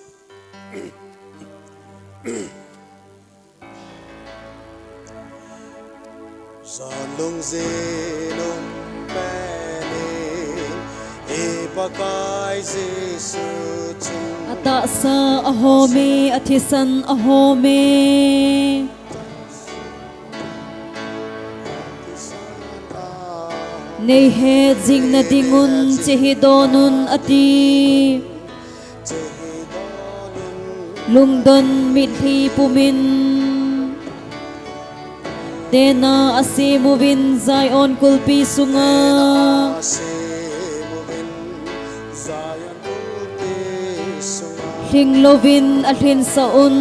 Jan lungjin um pet nin i Pakai Jesu chu. Atahsa ahom e, athisan ahom e. Nei het jing nading un che hi don un ati. Lungdon mitlhi pumin. Tena asem uvin Zion kulpi sunga. Lhing louvin alhinsah un.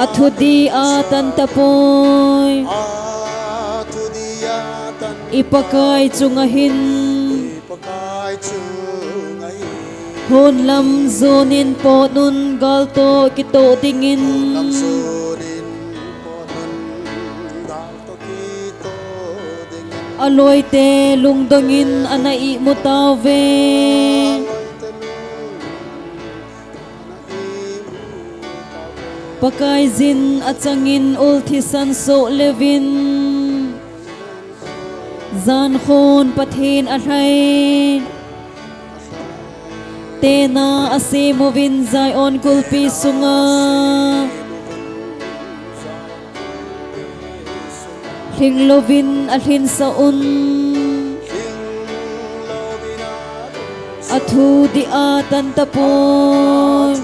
Athudih a tan tapoi. I Pakai chunga hin. Honlam jonin pot un gal toh kitoh dingin. Aloite lungdongin ana imu tauve. Pakaiyin achangin ul thisan soh leuvin. Jankhon Pathen alhai. Tena asem uvin Zion kulpi sunga. Lhing louvin alhinsah un. Athudih a tan tapoi.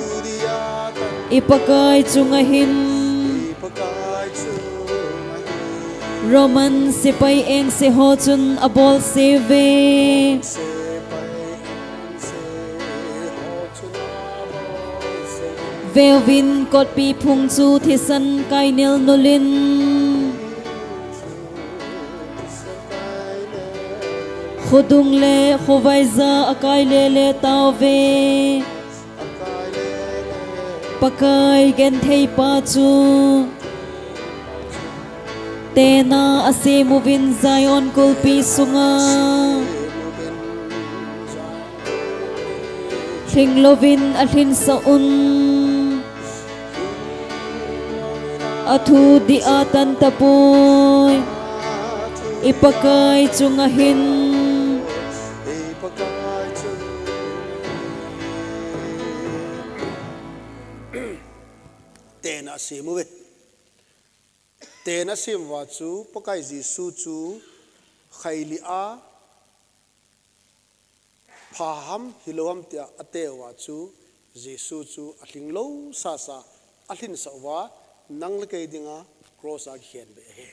I Pakai chunga hin. Roman sepai engse ho chun abolse uve. Veuvin kotpi phung chu thisan kainel nulin. Khodung le khovaiya akai lele tauve. Pakai gentheipa chu. Tena asem uvin Zion kulpi sunga. Lhing louvin alhinsah un. Athudih a tan tapoi. I Pakai chunga hin. Tena asem uve. Tena asem uva chu Pakai Jesu chu khailih a pha ham hilou ham tia ate uva chu Jesu chu alhing lou sasa alhinsah uva nang le kei dinga cross a kikhen beh ahi.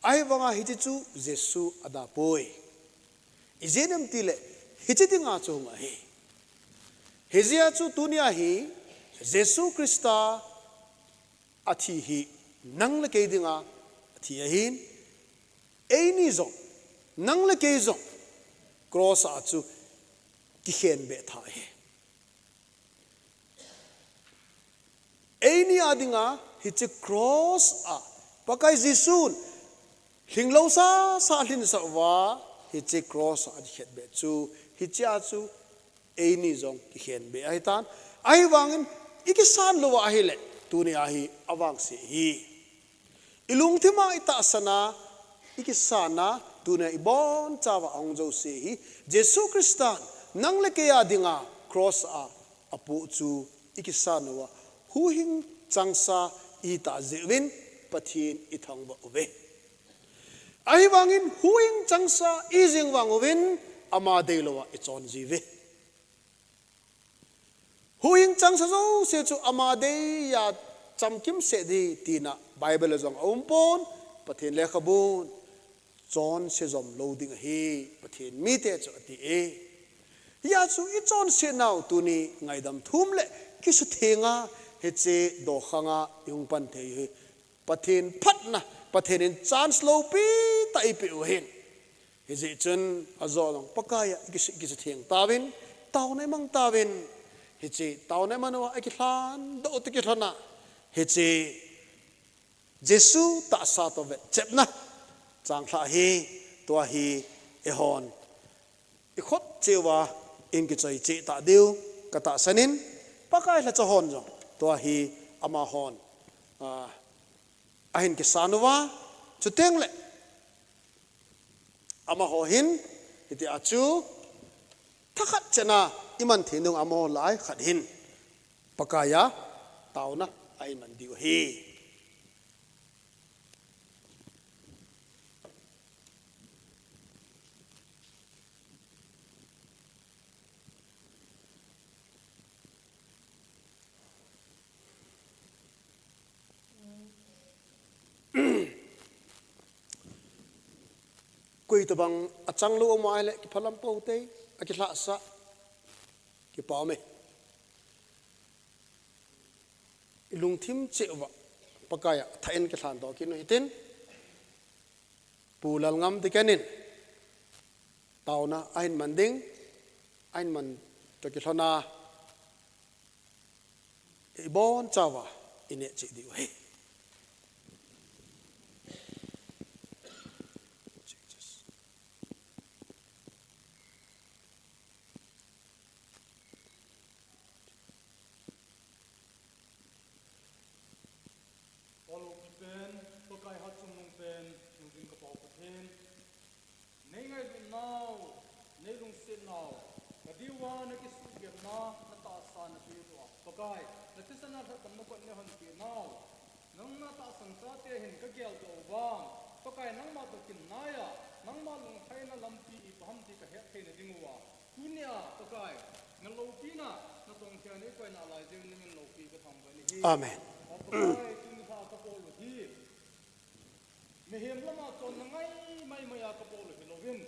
Ahivanga hiche chu Jesu adapoi. Ijeh inem itile hiche dinga chu hung ahi. Hijeh a chu tunia hi Jesu Christa athi hi nang le kei dinga athi ahin, eini jong, nang le kei jong cross a chu kikhen beh tha ahi. Eini a dinga hiche cross a Pakai Jesun lhing lou sasa alhinsah uva hiche cross a akikhen beh chu, hiche a chu eini jong kikhen beh ahitan. Ahivangin ikisan louva ahile tunia hi avangse ahi. Ilungthima itahsana, ikisana, tunia ibonchauva ahung jouse hi Jesu Christan nang le kei a dinga cross a apoh chu ikisan uva, huhhing changsa itah jeh uvin Pathen ithangvah uve. Ahivangin huhhing changsa ijing vang uvin ama deilouva ichon jiuve. Huhhing changsa jouse chu ama deiya chamkimseh ding tina Bible a jong aumpon, Pathen lekhabun chonse jom lou ding ahi, Pathen mite chu ati e. Hijeh chun ichonse nau tuni ngaidam thum le kisuthenga hiche dokhanga ihung pan thei hi Pathen phatna Pathen in chance loupi tah eipeh u ahin. Hijeh chun ajou jong Pakai a ikisuh, ikisutheng tauvin, taona imang tauvin. Hiche taona iman uva ikilhan doh toh kilhon a, hiche Jesu tahsa toh vetchepna changlhah hi, tua hi eihon ikhut cheh uva ihin kichoi cheh tah diu katahsan in, Pakai lhacha hon jong tua hi amahon, ah, ahin kisan uva, chuteng le amaho hin, hitia chu thakhat cheh a iman thei nung amaho lah a khat hin Pakai a taona ahin man diu ahi. Koi tobang achang lou um ahile kiphalam pou te, akilhahsah, kipa um e. Ilungthim cheh uva Pakai a thah in kilhan doh kit u hitin, Pu Lalngam Dikhen in taona ahin man ding, ahin man toh kilhon a ibon chauva ineh cheh diu ahi. Pakai hatchungnung pen, chungnung kapau Pathen. Nei ngailutnau, nei lungsetnau, kadiuva nakisugenna, natahsa napeh uva, Pakai, nathisan a lhatdamna kot neihon peh nau. Nangma tahsan chate hin kageldoh uva, Pakai nangma toh kin nai a, nangma lunglhaina lampi ipi ham ti kahet theina diuva, tunia, Pakai, naloupina, natongkhia neikoina lai jeh in nangin loupi kathangvah nahi. Amen. Pakai, tuni lha kabol u hi. Mihem lama chonna ngai maimai a kabol u hilouvin,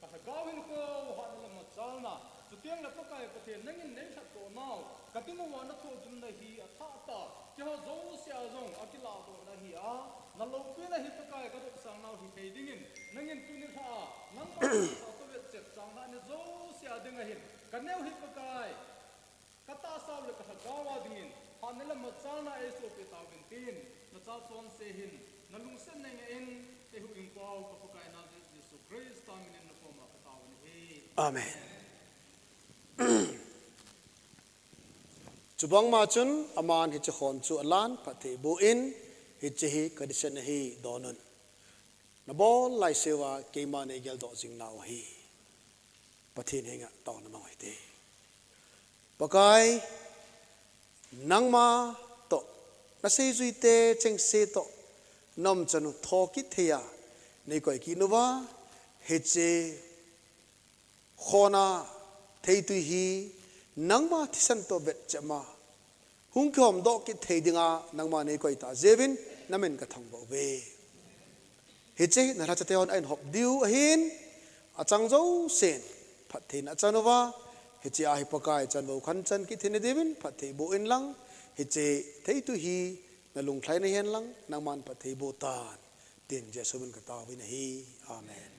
kalhagao hinkho, hatna le machalna, chuteng le Pakai Pathen nangin neilhatdoh nau, kading uva nathohgimna hi athah tah, keiho jouse a jong akilahdohna ahi a, naloupina hi Pakai kadopsang nau hithei dingin, nangin tuni lha a, nangma tahsa toh vetchep changlhah ni jouse a dinga hin, kaneo hi Pakai, katahsa u le kalhagao a dingin, hatna le machalna eisohpeh tauvin tin, nacha chonse hin, nalungsetna ngeh in, eihuhhingpau ka Pakai Nazareth Jesu Christa minin nakoma katao u ahi. Amen. Chubangma chun aman hiche khon chu alan phatthei boh in, hiche hi kadeisan ahi, don un. Nabol laiseuva keima neigeldoh jing nau ahi. Pathen henga taona mang u hite. Pakai, nangma toh, naseijuite chengse toh, naumchan u thokit thei a neikoi kit uva, hiche khon a theitwi hi nangma thisan toh vetchep ma hung kihomdoh kit thei dinga nangma neikoi tah jeh uvin namin kathangvah uve. Hiche nalhacha tehon ahin hop diu ahin, achang jousen phattheina achan uva, hiche a hi Pakai chanvou khan chan kit theina diuvin phatthei boh inlang, hiche theitwi hi nalunglhaina hihen lang nangman phatthei boh tan, tin Jesu min kataovin ahi. Amen.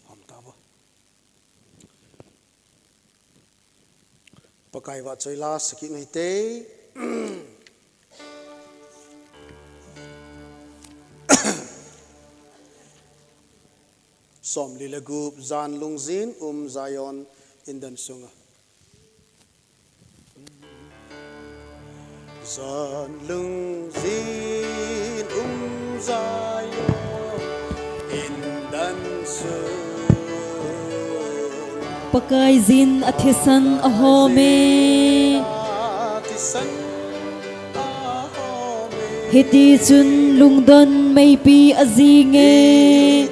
Hom tauvo. Pakai vahchoi la sakit u hite. Somli le gup, Jan lungjin um Zion, indan sunga. Jan lungjin um Zion, indan sunga. Pakaiyin athisan ahom e. Athisan Hiti chun lungdon meipi ajing e.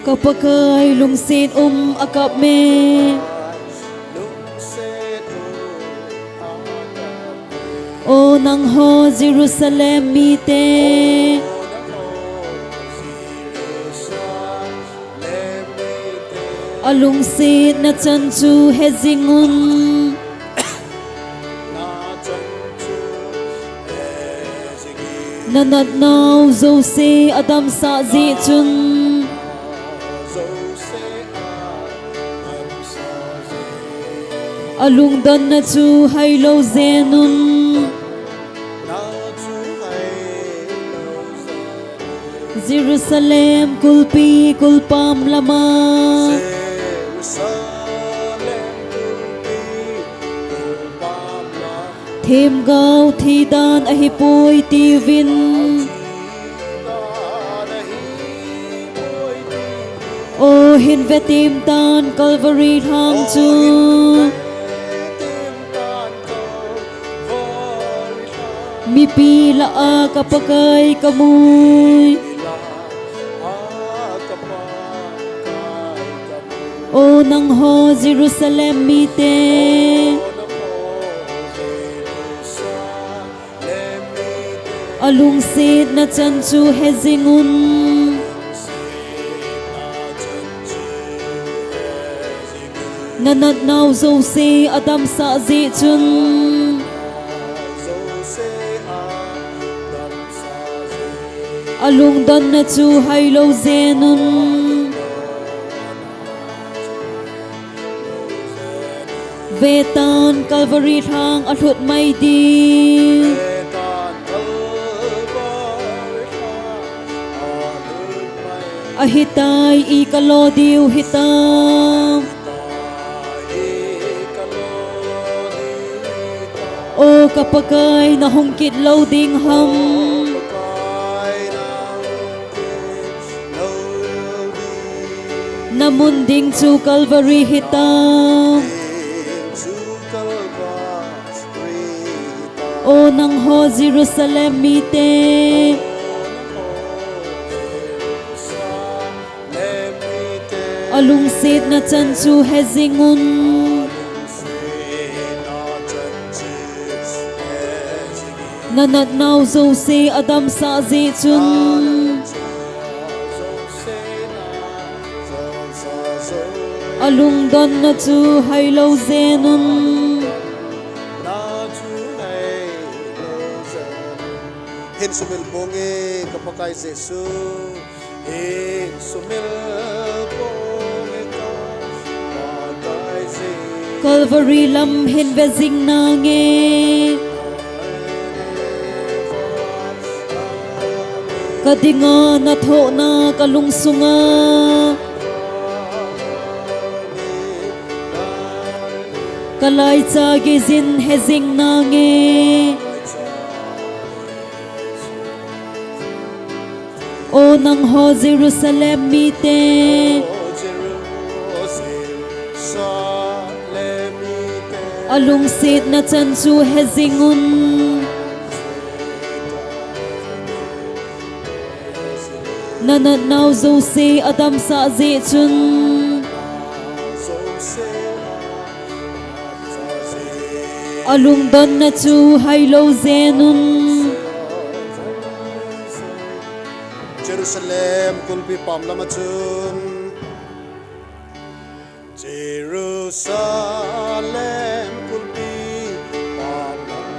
Ka Pakai lungset um akap e. O nangho Jerusalem mite, alungsetna chan chu hejing un. Nanatnau jouse adamsah jeh chun, alungdonna chu hailou jen un. Jerusalem kulpi kulpam lama, themgao thidan ahipoi tiuvin. O hin vetem tan Calvary lhang chu. Mipi lah a ka Pakai kamui. O nangho Jerusalem mite, alungsetna chan chu hejing un. Nanatnau jouse adamsah jeh chun, alungdonna chu hailou jen un. Vetan Calvary lhang alhut mai ding. Ahitai, i kalo diu hitam. O ka Pakai, nahung kit lou ding ham. Namun ding chu Calvary hitam. O nangho Jerusalem mite, alungsetna chan chu hejing un. Nanatnau jouse adamsah jeh chun, alungdonna chu hailou jen un. Hin sumil ponge ka Pakai Jesu. Hin sumil ponge ka Pakai Jesu. Calvary lam hin ve jing nange. Ka dinga nathohna ka lungsunga ka laicha geijin hejing nange. O nangho Jerusalem mite, alungsetna chan chu hejing un. Nanatnau jouse adamsah jeh chun, alungdonna chu hailou jen un. Jerusalem kulpi pam lama chun, Jerusalem kulpi pam lama,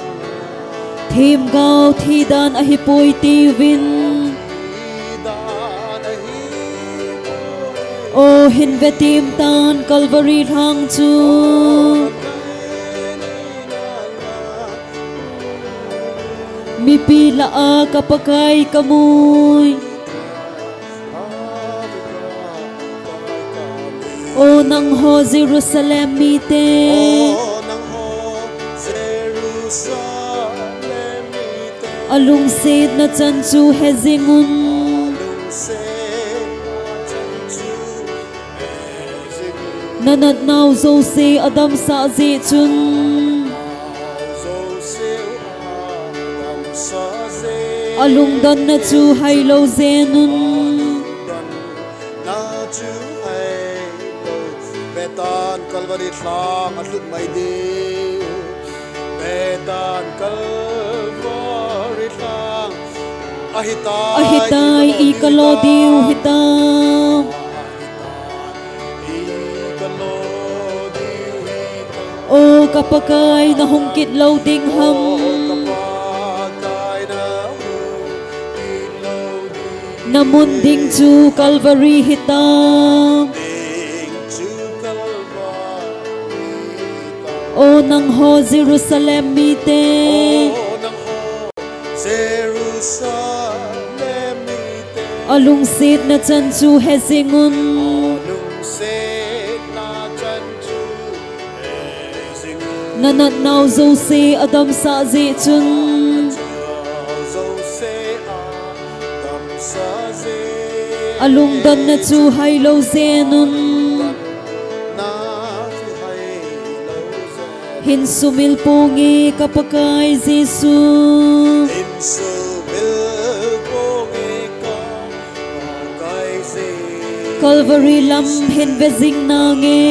themgao thidan ahipoi tiuvin. O hin vetem tan Calvary lhang chu. Mipi lah a ka Pakai ka mui. O nangho Jerusalem mite, a lungsetna chan chu he jing un. Na natnau jouse a damsah jeh chun, a lungdonna chu hai lou jen un. Betan Calvary thlang a lut mai diu. Betan Calvary thlang. Ahitai, ahitai, i ka lo diu hitam. O ka Pakai, na hung kit lou ding ham. Na mun ding chu Calvary hitam. O nangho Jerusalem mite, a lungsetna chan chu he jing un. Na natnau jouse a damsah jeh chun, a lungdonna chu hai lou jen un. Hin sumil ponge ka Pakai Jesu. Calvary lam hin ve jing nange.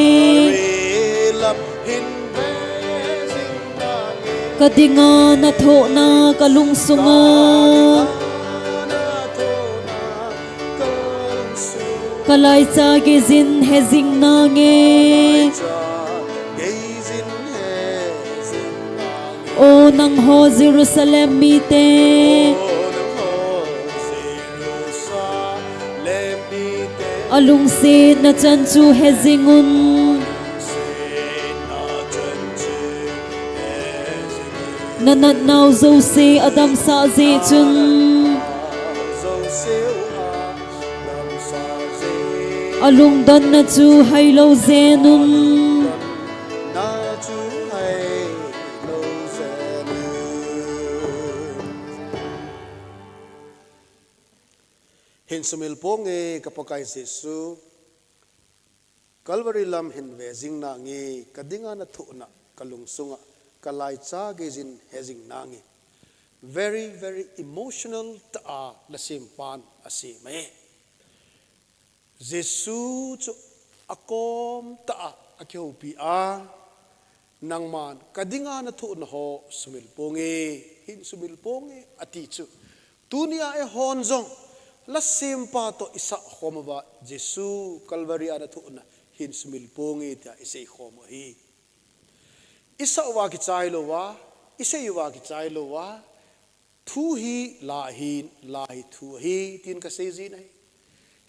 Ka dinga na thohna ka lungsunga, ka laicha geijin he jing nange. O nangho Jerusalem mite, a lungsetna chan chu he jing un. Na natnau jouse a damsah jeh chun, a lungdonna chu hai lou jen un. Hin sumil ponge ka Pakai Jesu. Calvary lam hin ve jing nange, ka dinga na thohna ka lungsunga, ka laicha geijin he jing nange. Very, very emotional tah a lhasim pan asei mai. Jesu chu akom tah a akihoupi a, nangman ka dinga na thohna ho sumil ponge, hin sumil ponge ati chu. Tunia eihon jong lhasim pa toh i sakhom uva, Jesu Calvary a na thohna hin sumil ponge tia i seikhom u ahi. I sah uva kichai louva, i sei uva kichai louva, thu hi la ahin, la hi thu ahi, tin ka sei jin ahi.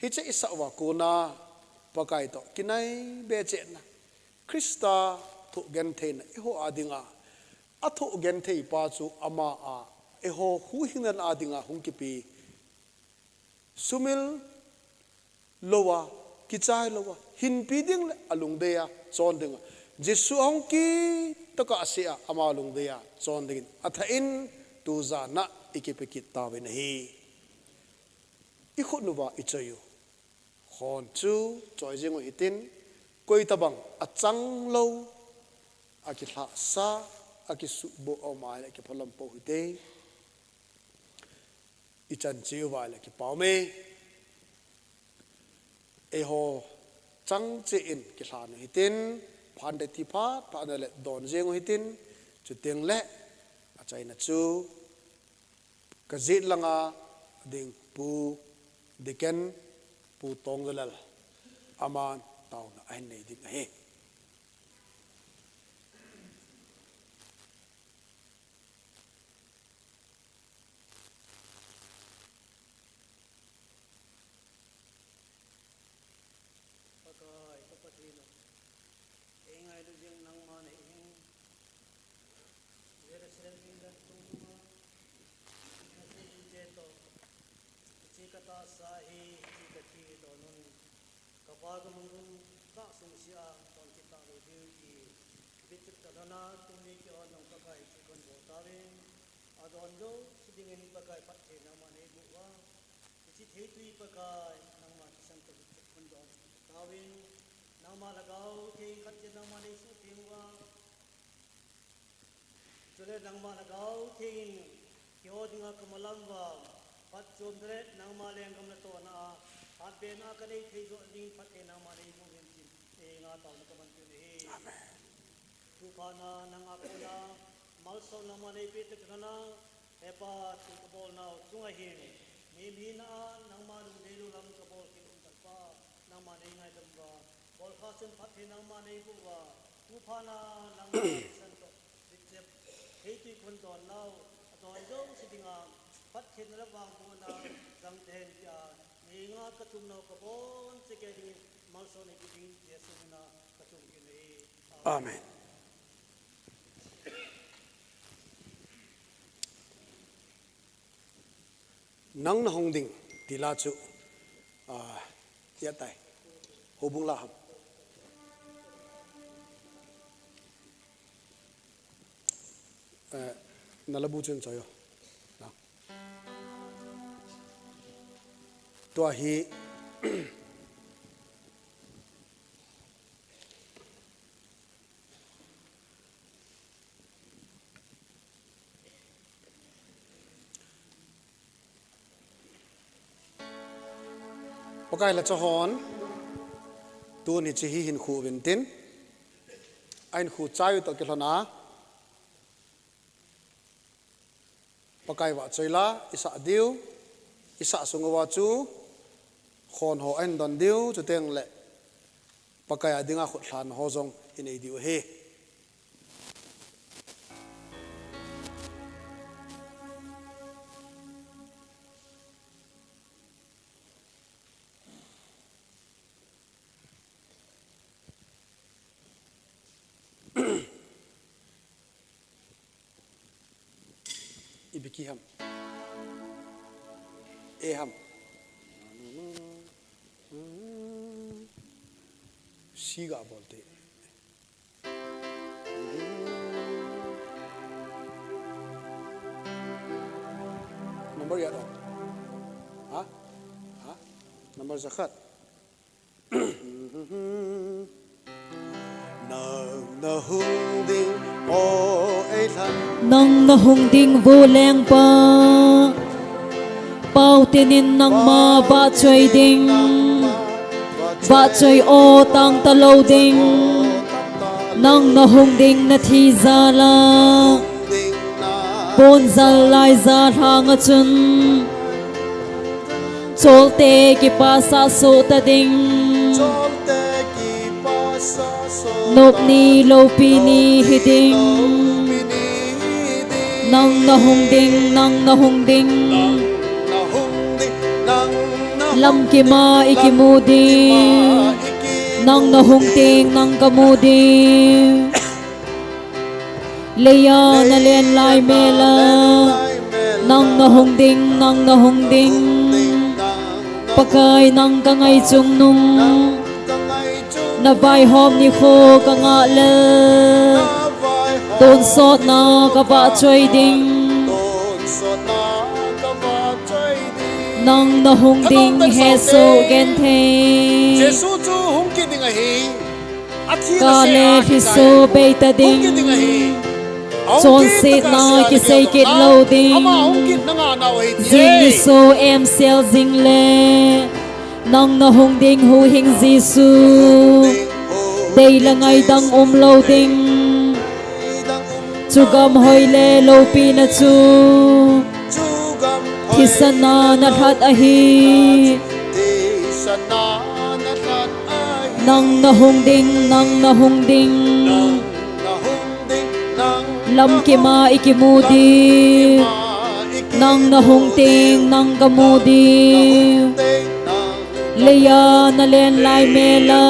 Hiche i sah uva kona Pakai toh kinai be chetna, Christa thoh gentheina eiho a dinga, a thoh genthei pa chu ama a, eiho huhhingna a dinga hung kipe, sumil louva, kichai louva, hinpi ding le alungdei a chon dinga, Jesu ahung kit tokah sea ama lungdei a chon dingin athah in, tujan a i kipe kit tauvin ahi. I khut uva i choi u khon chu choi jing u hitin, koi tabang achang lou, akilhahsa, akisuhboh a um ahile kiphalam pou hite. I chan cheh uva ahile kipa um e. Eiho chang cheh in kilhan u hitin, phan dei ti phat phat na le don jeng u hitin, chuteng le achaina chu ka jet langa ding Pu Deacon Pu Tongzalal, aman taona ahin nei ding ahi. Pakai, ka Pathen u, ei ngailu jing nangma nei hih in. Jerusalem in dan tung nunga, Pa ka mangum ka sung sia ton kita lo diu ki. Bichuk ta dona tumi ki on nong Pakai ki kon bo tawin. Adon do si dingin Pakai Pathen nangma nei bu wa. Kichi thei tui Pakai nangma kisan to bichuk kon don tawin. Nangma lagau thei khat je nangma nei su thei wa. Chule nangma lagau thei in kiho dinga kamalam va, phatchom le nangma lenggam na tona a, phatbena ka nei thei jo ding phatthei nangma nei bu min chin, e nga tau na kaman tu nei. Amen. Tuphana nanga kona, malsawm nangma nei pe te kana, hepa thu ka bol nau chunga hin, mi mi na a nangma lung nei lu lam ka bol ki um tak pa, nangma nei ngai dam va, bol kha sun phatthei nangma nei bu va, tuphana nangma san to, bichep, hei tui khun don nau, a don jo si dinga, phatthei na la vang bu na, zang ten tia, nei nga ka tum nau ka bon che ke ding, malsawm nei ki ding, Jesu na ka tum ki nei. Amen. Nang na hung ding, ti la chu, ah, tia tai. Houbung la ham. Eh, na la bu chun chayo. Na. Tua hi, Pakai la chahon, tun hichi hi hin khu vintin, a hin khu chayu to kilhona, Pakai va choi la, isa diu, isa sunga va chu, khon ho a hin don diu, chuteng le, Pakai a dinga khut hlan ho jong i nei diu ahi. Ipi ki ham. E ham. Si ga bol te. Number ya dong. Ha? Ha? Number jakhat. Nang na hung ding, o ei lhan. Nang na hung ding, Vo Lengpa. Pau tinin nangma vahchoi ding. Vahchoi o tang talou ding. Nang na hung ding na thi jal a. Pon jal lai jal hang a chun. Cholte kipasah soh ta ding. Cholte kipasah soh ta. Nop ni loupi ni hi ding. Loupi ni hi ding. Nang na hung ding, nang na hung ding. Nang na hung ding, nang na hung ding. Lam kima i kimu ding. Lam kima i kimu ding. Nang na hung ding, nang ka mu ding. Leiya na len lai mel a, nang na hung ding, nang na hung ding. Pakai nang ka ngai chungnung, na vaihom nikho ka ngah le. Tonsotna ka vahchoi ding. Nang na hung ding hesoh genthei. Jesu chu hung kit ding ahi. Ka le lhiso bei ta ding. Chonsetna kisei kit lou ding. Jing niso em sel jing le. Nang na hung ding Huhhing Jesu. Dei le ngaidam um lou ding. Chu gam hoi le loupina chu. Thisan a na lhat ahi. Nang na hung ding, nang na hung ding. Lam kima i kimu ding. Nang na hung ding, nang ka mu ding. Leiya na len lai mel a.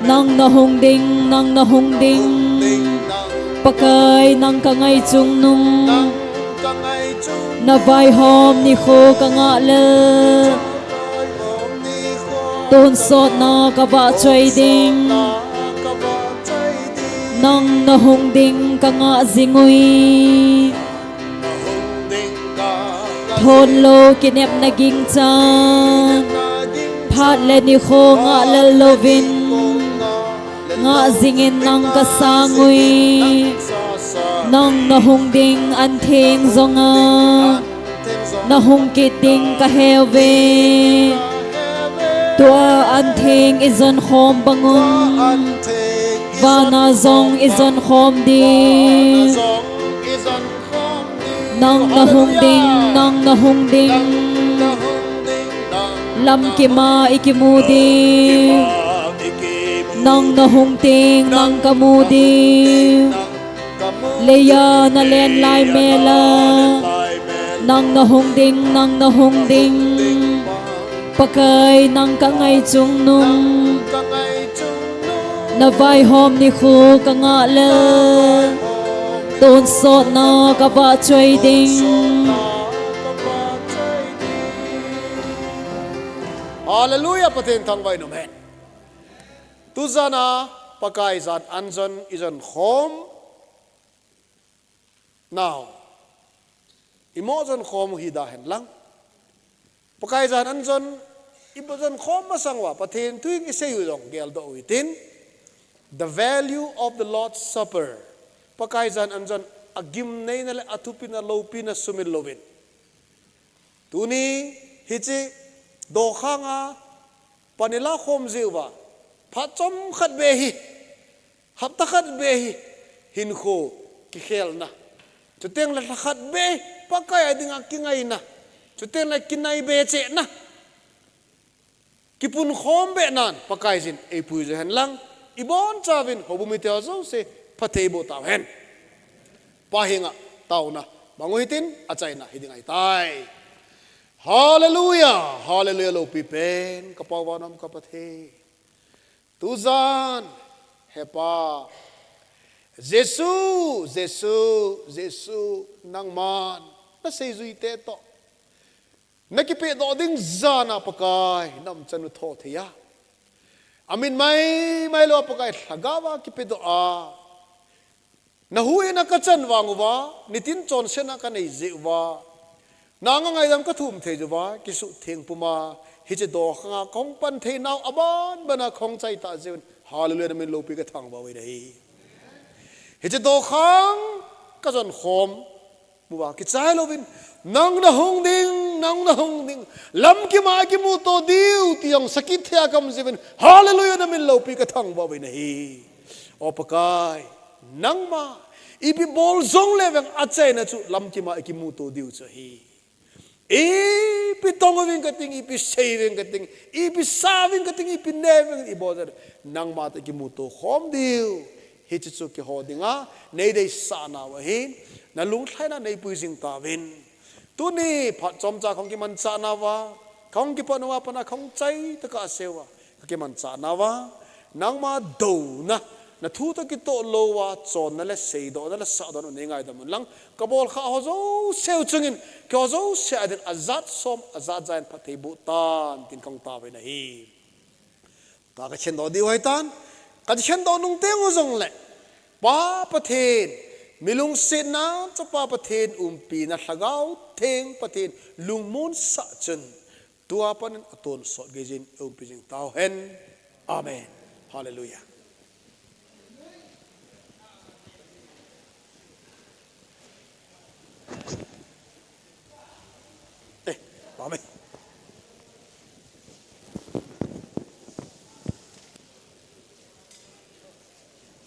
Nang na hung ding, nang na hung ding. Pakai nang ka ngai chungnung. Na vaihom nikho ka ngah le. Tonsotna kavahchoi ding. Nang nahung ding kangah jing uve. Thonlou kinepna ginchat, phat le nikho ngahlel louvin, ngah jingin nang kasang uve. Nang nahung ding antheng jonga nahung kit ding kaheuve. Tua antheng ijon khom bangun, vana jong ijon khom ding. Nang nahung ding, nang nahung ding. Lamkima ikimu ding. Nang nahung ding, nang kamu ding. Leiya nalen lai mela. Nang nahung ding, nang nahung ding. Pakai nang kangai chungnung. Navaihom nikho kangahlel. Tonsotna kavahchoi ding. Hallelujah, Pathen thangvah in um hen. Tujana Pakai jan anjon ijon khom nau, imo jon khom u hida hen lang. Pakai jan anjon ibo jon khom masang uva Pathen thu in isei u jong geldoh u hitin. The value of the Lord's Supper. Pakai jan anjon agimneina le athupina loupina sumil louvin. Tuni hiche dokhanga pan ila khom jeh uva phat chomkhat beh hi, hapta khat beh hi, hinkho kikhelna. Chuteng le lhakhat beh hi Pakai a dinga kingaina. Chuteng le kinai bechehna. Kipunkhom behnan Pakai jin eipui jo hen lang. Ibonchauvin houbung mite ho jouse phatthei boh tauhen. Pa henga taona mang u hitin achaina hiding ahitai. Hallelujah, hallelujah, loupi pen ka Pa van a um ka Pathen. Tujan, he Pa, Jesu, Jesu, Jesu, nangman naseijuite toh, nakipehdoh ding jana Pakai, na umchan u tho thei a, amit maimai lou Pakai lhagao a kipedoh a, nahuhhingna kachan vang uva, nitin chonsetna kanei jeh uva, nanga ngaidam kathum thei jeh uva, kisuhtheng puma hiche dokhanga kahung pan theinau abanbana kahung chai tah jeh uvin, hallelujah, namin loupi kathangvah uve nahi. Hiche dokhang kajon khom uva kichai louvin, nang nahung ding, nang nahung ding, lamkima kimuto diu ti jong sakit thei a kaum jeh uvin, hallelujah, namin loupi kathangvah uve nahi. O Pakai, nangma ipi bol jongle vang achaina chu lamkima ikimuto diu chu ahi. Ipi tong uving kating, ipi sei uving kating, ipi sa uving kating, ipi ne uving, ibol jongle nangma toh ikimuto khom diu. Hiche chu keiho dinga neideisah nau ahin, nalunglhaina neipui jing tauvin. Tuni phat chomcha kahung kimanchah nauva, kahung kipat nauva pat a kahung chai tah kasei uva, kakimanchah nauva, nangma douna, nathu toh kitoh louva chonna le seidohna le sahdohna neingaidam un lang, kabolkhah ho jouse u chungin keiho jouse a din ajat som ajat ja in phatthei boh tan tin kahung tao uve nahi. Tua kakhendoh diu ahitan, kakhendoh nung teng u jongle, Pa Pathen, mi lungsetna Chapa Pathen, umpina Lhagao Theng Pathen lungmonsah chun, tua pat in atonsot geiyin eiumpi jing tauhen. Amen. Hallelujah.